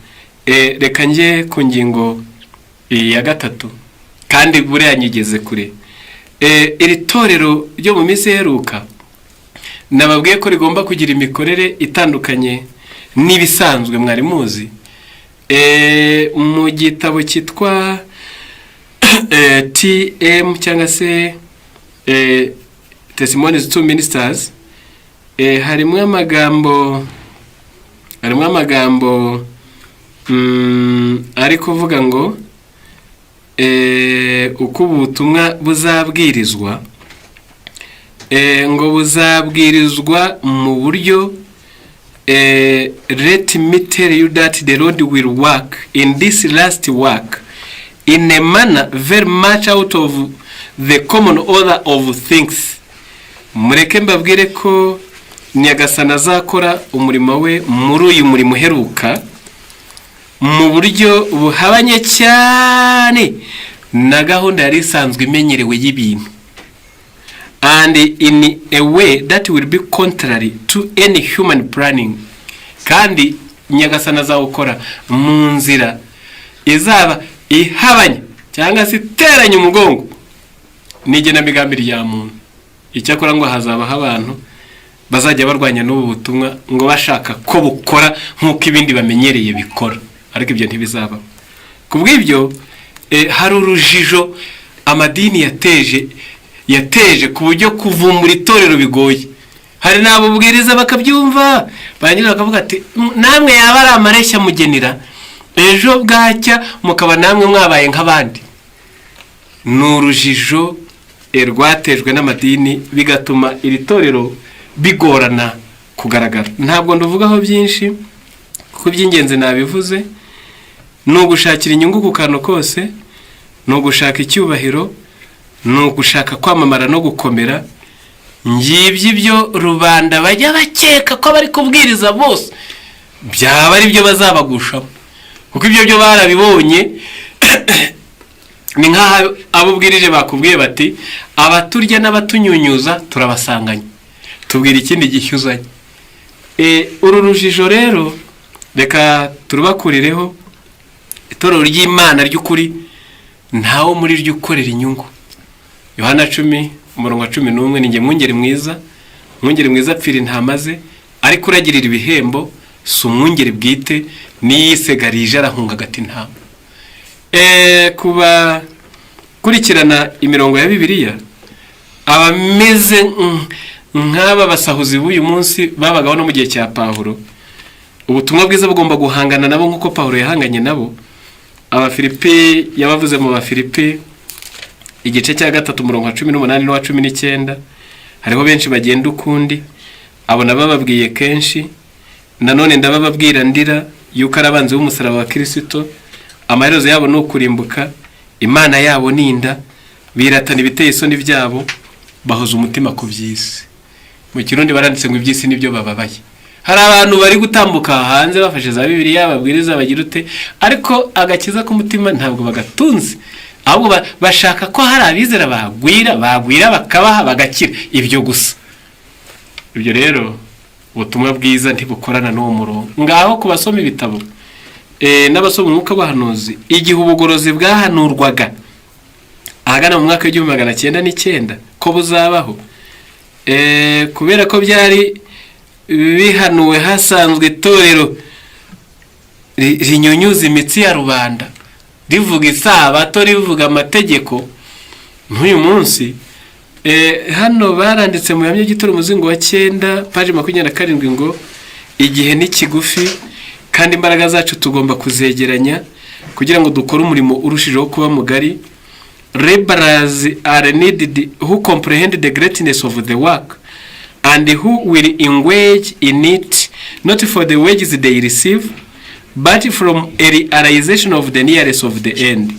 [SPEAKER 1] reka njye ku ngingo ya gatatu, kandi buriya nyigeze kure. Iri torero ryo mu minsi iheruka nababwiye ko rigomba kugira imikorere itandukanye n'ibisanzwe mwari muzi. Mu gitabo cyitwa TM cyangwa se Testimonies to Ministers, harimo amagambo ari kuvuga ngo uko ubutumwa buzabwirizwa, ngo buzabwirizwa mu buryo, "Let me tell you that the Lord will work in this last work in a manner very much out of the common order of things." Mureke mbabwire ko Nyagasani azakora umurimo we muri uyu murimo uheruka mu buryo buhabanye cyane na gahunda yari isanzwe imenyerewe y'ibintu, "and in a way that will be contrary to any human planning." Kandi Nyagasani azawukora mu nzira izaba ihabanye cyangwa se iteranye umugongo n'igenamigambi rya muntu. Icyakora ngo hazabaho abantu bazajya barwanya n'ubu butumwa, ngo bashaka ko bukora nk'uko ibindi bamenyereye bikora, ariko ibyo ntibizabaho. Ku bw'ibyo, hari urujijo amadini yateje ku buryo kuvumbura itorero bigoye. Hari n'abo ubwiriza bakabyumva, barangiza bakavuga ati: "Namwe yaba ari amareshya mugenera," ejo bwacya mukaba namwe mwabaye nk'abandi. Ni urujijo rwatejwe n'amadini, bigatuma iri torero bigorana kugaragara. Ntabwo nduvugaho byinshi kuko iby'ingenzi nabivuze. Ni ugushakira inyungu ku kantu kose, ni ugushaka icyubahiro, ni ugushaka kwamamara no gukomera. Ngibyo ibyo rubanda bajya bakeka ko bari kubwiriza bose byaba ari byo bazabagushamo, kuko ibyo byo barabibonye. Ni nk'aho abo ubwirije bakubwiye bati: "Abaturya n'abatunyunyuza turabasanganya, tubwira ikindi gishyuzanye." Uru rujijo rero reka turubakurireho. Itorero ry'Imana ry'ukuri. Ntawo muri ryo ukorera inyungu. Yohana 10, umurongo wa 11: "Ni njye mwungeri mwiza. Umwungeri mwiza apfira intama ze, ariko uragirira ibihembo si umwungeri bwite, niyisegarije arahunga agata intama." Kuba kurikirana imirongo ya Bibiliya, abameze nk'aba basahuzi b'uyu munsi babagaho no mu gihe cya Pawulo. Ubutumwa bwiza bugomba guhangana nabo nk'uko Pawulo yahanganye nabo. Abafilipi, yabavuze mu Bafilipi igice cya 3, umurongo wa 18 n'uwa 19: "Hariho benshi bagenda ukundi, abo nabababwiye kenshi, nanone ndabababwira ndira, yuko ari abanzi b'umusaraba wa Kirisito. Amaherezo yabo ni ukurimbuka, imana yabo ni inda, biratana ibiteye isoni byabo, bahoza umutima ku by'isi." Mu Kirundi baranditse ngo iby'isi nibyo bababaye. Hari abantu bari gutambuka hanze bafashe za Bibiliya, babwiriza, bagira ute, ariko agakiza k'umutima ntabwo bagatunze, ahubwo bashaka ko hari abizera bagwira, bagwira bakabaha bagakira, ibyo gusa. Ibyo rero ubutumwa bwiza ntibukorana n'uwo murongo. Ngaho ku basoma ibitabo n'abasoma umwuka w'abahanuzi, igihe ubugorozi bwahanurwaga ahagana mu mwaka w'1909 ko buzabaho, kubera ko byari bihanuwe hasanzwe itorero rinyunyuza imitsi ya rubanda, rivuga isabato, rivuga amategeko nk'uyu munsi. Hano baranditse mu Bihamya by'Itorero, umuzingo wa 9, paji 27, ngo igihe ni kigufi kandi imbaraga zacu tugomba kuzegeranya kugira ngo dukore umurimo urushijeho kuba mugari. "Laborers are needed who comprehend the greatness of the work and who will engage in it not for the wages they receive, but from a realization of the nearness of the end."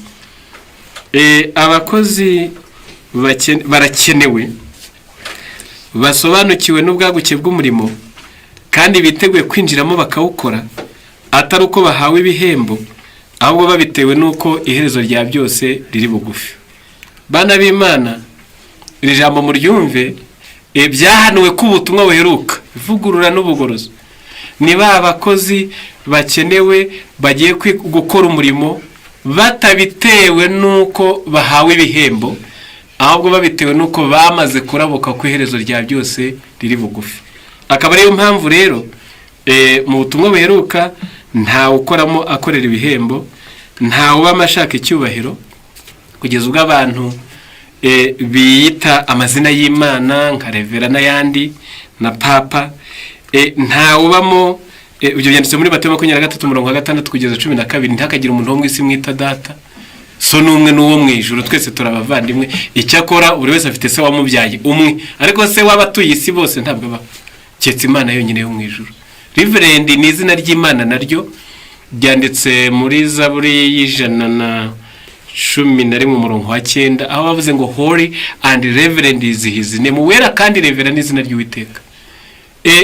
[SPEAKER 1] Abakozi barakenewe basobanukiwe n'ubwaguke bw'umurimo kandi biteguye kwinjiramo bakawukora, atari uko bahawe ibihembo, ahubwo babitewe n'uko iherezo rya byose riri bugufi. Bana b'Imana, iri jambo muryumve. Byahanuwe ko ubutumwa buheruka, ivugurura n'ubugorozi, ni ba bakozi bakenewe bagiye gukora umurimo batabitewe n'uko bahawe ibihembo, ahubwo babitewe n'uko bamaze kurabuka ko iherezo rya byose riri bugufi. Akaba ariyo mpamvu rero mu butumwa buheruka ntawe ukoramo akorera ibihembo, ntawe ubamo ashaka icyubahiro, kugeza ubwo abantu biyita amazina y'Imana nka revera n'ayandi na papa. Ntawe ubamo. Ibyo byanditse muri Matayo 23, umurongo wa 6 kugeza 12: "Ntihakagire umuntu wo mu isi mwita data, so ni umwe, n'uwo mu ijuru. Twese turi abavandimwe. Icyakora buri wese afite se wamubyaye umwe, ariko se w'abatuye isi bose ntabwo abaho, keretse Imana yonyine yo mu ijuru." Reverend ni izina ry'Imana, naryo ryanditse muri Zaburi y'111, umurongo wa 9, aho bavuze ngo "Holy and reverend is his name." Wera kandi reverend ni izina ry'Uwiteka.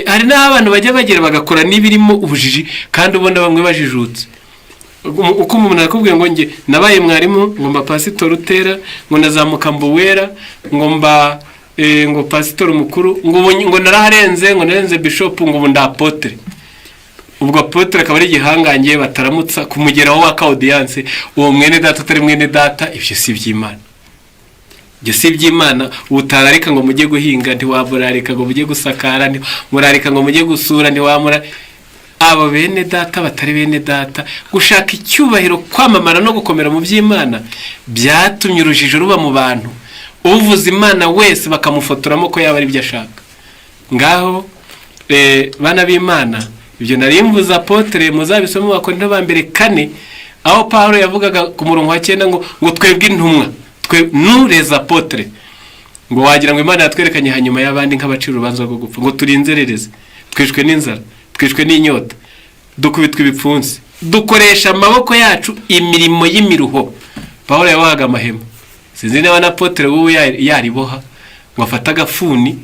[SPEAKER 1] Hari n'aho abantu bajya bagera bagakora n'ibirimo ubujiji kandi ubona bamwe bajijutse. Uko umuntu arakubwiye ngo njye nabaye mwarimu, ngo mba pasitori utera, ngo nazamuka mbuwera, ngo mba ngo pasitori mukuru, ngo ubu ngo naraharenze, ngo narenze bishopu, ngo ubu ndapotere. Ubwo apotere akaba ari igihangange bataramutsa kumugeraho waka audience uwo mwene data utari mwene data. Ibyo si iby'Imana, ibyo si iby'Imana. Utararika ngo mujye guhinga ntiwamurarika ngo mujye gusakara, ntiwamurarika ngo mujye gusura, ntiwamura abo bene data batari bene data. Gushaka icyubahiro, kwamamara no gukomera mu by'Imana byatumye urujijo ruba mu bantu, uvuze Imana wese bakamufotoramo ko yaba ari ibyo ashaka. Ngaho bana b'Imana, ibyo nari mvuze apotere muzabisome mu Bakorinto ba mbere 4, aho Paul yavugaga ku murongo wa 9 ngo twebwe intumwa, twe nous les apôtres, ngo wagira ngo Imana yatwerekanye hanyuma y'abandi nk'abacira urubanza rwo gupfa, ngo turi inzererezi, twishwe n'inzara, twishwe n'inyota, dukubitwa ibipfunsi, dukoresha amaboko yacu imirimo y'imiruho. Paul yabohaga amahema. Sinzi niba na apotere w'ubu yariboha ngo afate agafuni.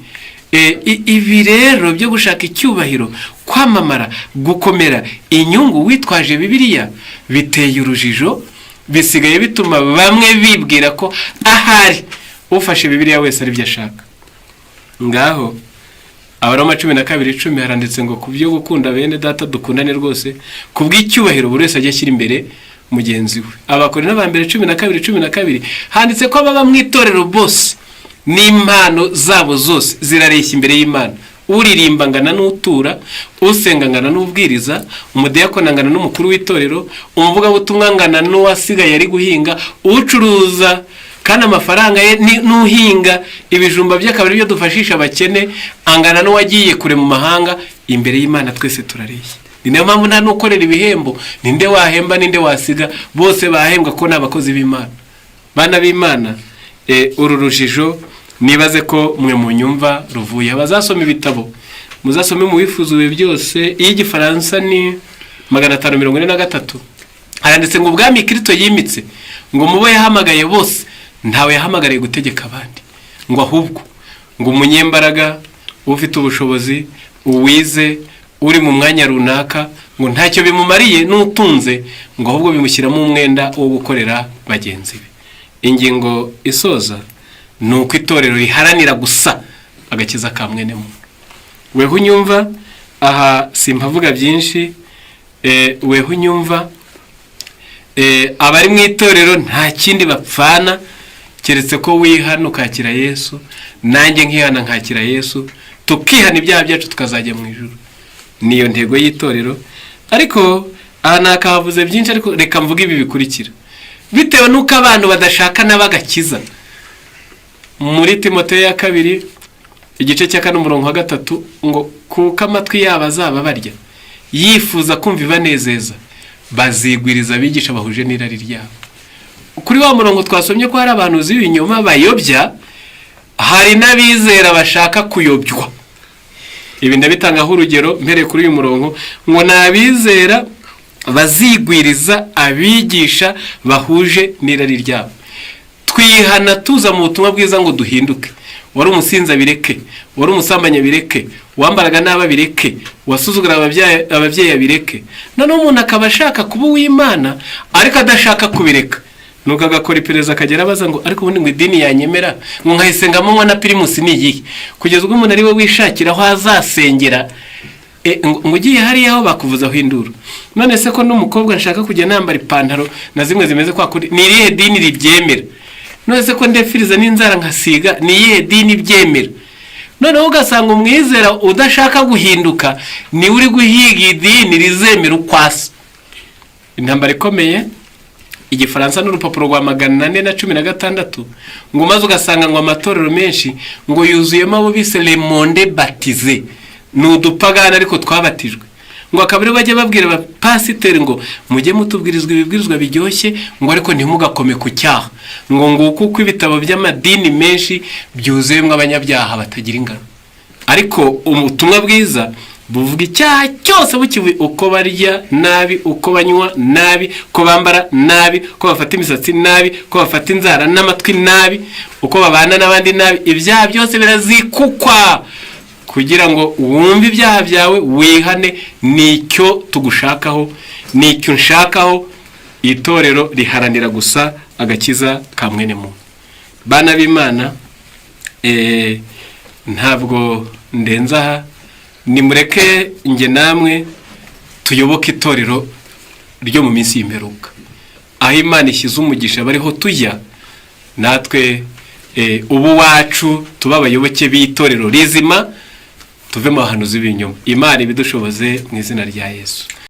[SPEAKER 1] Ibi rero byo gushaka icyubahiro, kwamamara, gukomera, inyungu witwaje Bibiliya biteye urujijo. Bisigaye bituma bamwe bibwira ko ahari ufashe Bibiliya wese aribyo ashaka. Ngaho Abaroma 12:10 haranditse ngo ku byo gukunda bene data, dukundane rwose ku bw'icyubahiro, buri wese ajya ashyira imbere mugenzi we. Abakorinto ba mbere 12:12 handitse ko ababa mu itorero bose n'impano zabo zose zirareshya imbere y'Imana. Uririmba angana n'utura, usenga angana n'ubwiriza, umudiyakoni angana n'umukuru w'itorero, umuvugabutumwa angana n'uwasigaye ari guhinga, ucuruza kandi amafaranga ye n'uhinga ibijumba bye akaba aribyo dufashisha abakene angana n'uwagiye kure mu mahanga. Imbere y'Imana twese turareshya. Ni nayo mpamvu nta n'ukorera ibihembo. Ninde wahemba, ninde wasiga? Bose bahembwa ko ni abakozi b'Imana. Bana b'Imana, uru rujijo nibaze ko mwe munyumva ruvuye. Abazasoma ibitabo muzasome mu Wifuza Ibihe Byose, iy'Igifaransa ni 543. Haranditse ngo ubwami Kirisito yimitse, ngo mubo yahamagaye bose ntawe yahamagariye gutegeka abandi, ngo ahubwo ngo umunyembaraga, ufite ubushobozi, uwize, uri mu mwanya runaka, ngo ntacyo bimumariye n'utunze, ngo ahubwo bimushyiramo umwenda wo gukorera bagenzi be. Ingingo isoza ni uko itorero riharanira gusa agakiza ka mwene muntu. Weho unyumva aha, simpavuga byinshi. Weho unyumva, abari mu itorero nta kindi bapfana keretse ko wihana ukakira Yesu, nanjye nkihana nkakira Yesu, tukihana ibyaha byacu, tukazajya mu ijuru. Niyo ntego y'itorero. Ariko aha nakahavuze byinshi, ariko reka mvuge ibi bikurikira. Bitewe n'uko abantu badashaka n'abagakiza, muri Timoteyo ya kabiri igice cya 4 umurongo wa 3 ngo kuko amatwi yabo azaba barya yifuza kumva ibanezeza, bazigwiriza abigisha bahuje n'irari ryabo. Kuri wa murongo twasomye ko hari abantu b'ibinyoma bayobya, hari n'abizera bashaka kuyobywa. Ibi ndabitangaho urugero mpereye kuri uyu murongo ngo ni abizera bazigwiriza abigisha bahuje n'irari ryabo. Twihana tuza mu butumwa bwiza ngo duhinduke. Wari umusinzi abireke, wari umusambanyi abireke, wambaraga nabi abireke, wasuzugura ababyeyi abireke. Noneho umuntu akaba ashaka kuba uw'Imana ariko adashaka kubireka, nuko agakora iperereza, akagera abaza ngo ariko ubundi ngo idini yanyemera ngo nkayisengamo nywa na Primus ni iyihe? Kugeza ubwo umuntu ari we wishakira aho azasengera. Ngo ugiye hariya aho bakuvuzaho induru. None se ko n'umukobwa nshaka kujya nambara ipantaro na zimwe zimeze kwa kundi, ni irihe dini ribyemera? None se ko ndefiriza n'inzara nkasiga, ni iyihe dini ibyemera? Noneho ugasanga umwizera udashaka guhinduka niwe uri guhiga idini rizemera uko asa. Intambara ikomeye. Igifaransa n'urupapuro rwa 416 ngo maze ugasanga ngo amatorero menshi ngo yuzuyemo abo bise le monde baptisé, ni udupagani ariko twabatijwe, ngo akaba aribo bajya babwira abapasiteri ngo mujye mutubwirizwa ibibwirizwa biryoshye, ngo ariko ntimugakome ku cyaha. Ngo nguko uko ibitabo by'amadini menshi byuzuyemo abanyabyaha batagira ingano, ariko ubutumwa bwiza buvuga icyaha cyose bukivuye, uko barya nabi, uko banywa nabi, uko bambara nabi, uko bafata imisatsi nabi, uko bafata inzara n'amatwi nabi, uko babana n'abandi nabi. Ibyaha byose birazikukwa kugira ngo wumve ibyaha byawe wihane. Nicyo tugushakaho, nicyo nshakaho. Itorero riharanira gusa agakiza ka mwene muntu. Bana b'Imana, ntabwo ndenza aha. Nimureke njye namwe tuyoboke itorero ryo mu minsi y'imperuka, aho Imana ishyize umugisha bariho tujya natwe. Ubu wacu tuba abayoboke b'itorero rizima, tuve mu bahanuzi b'ibinyoma. Imana ibidushoboze mu izina rya Yesu.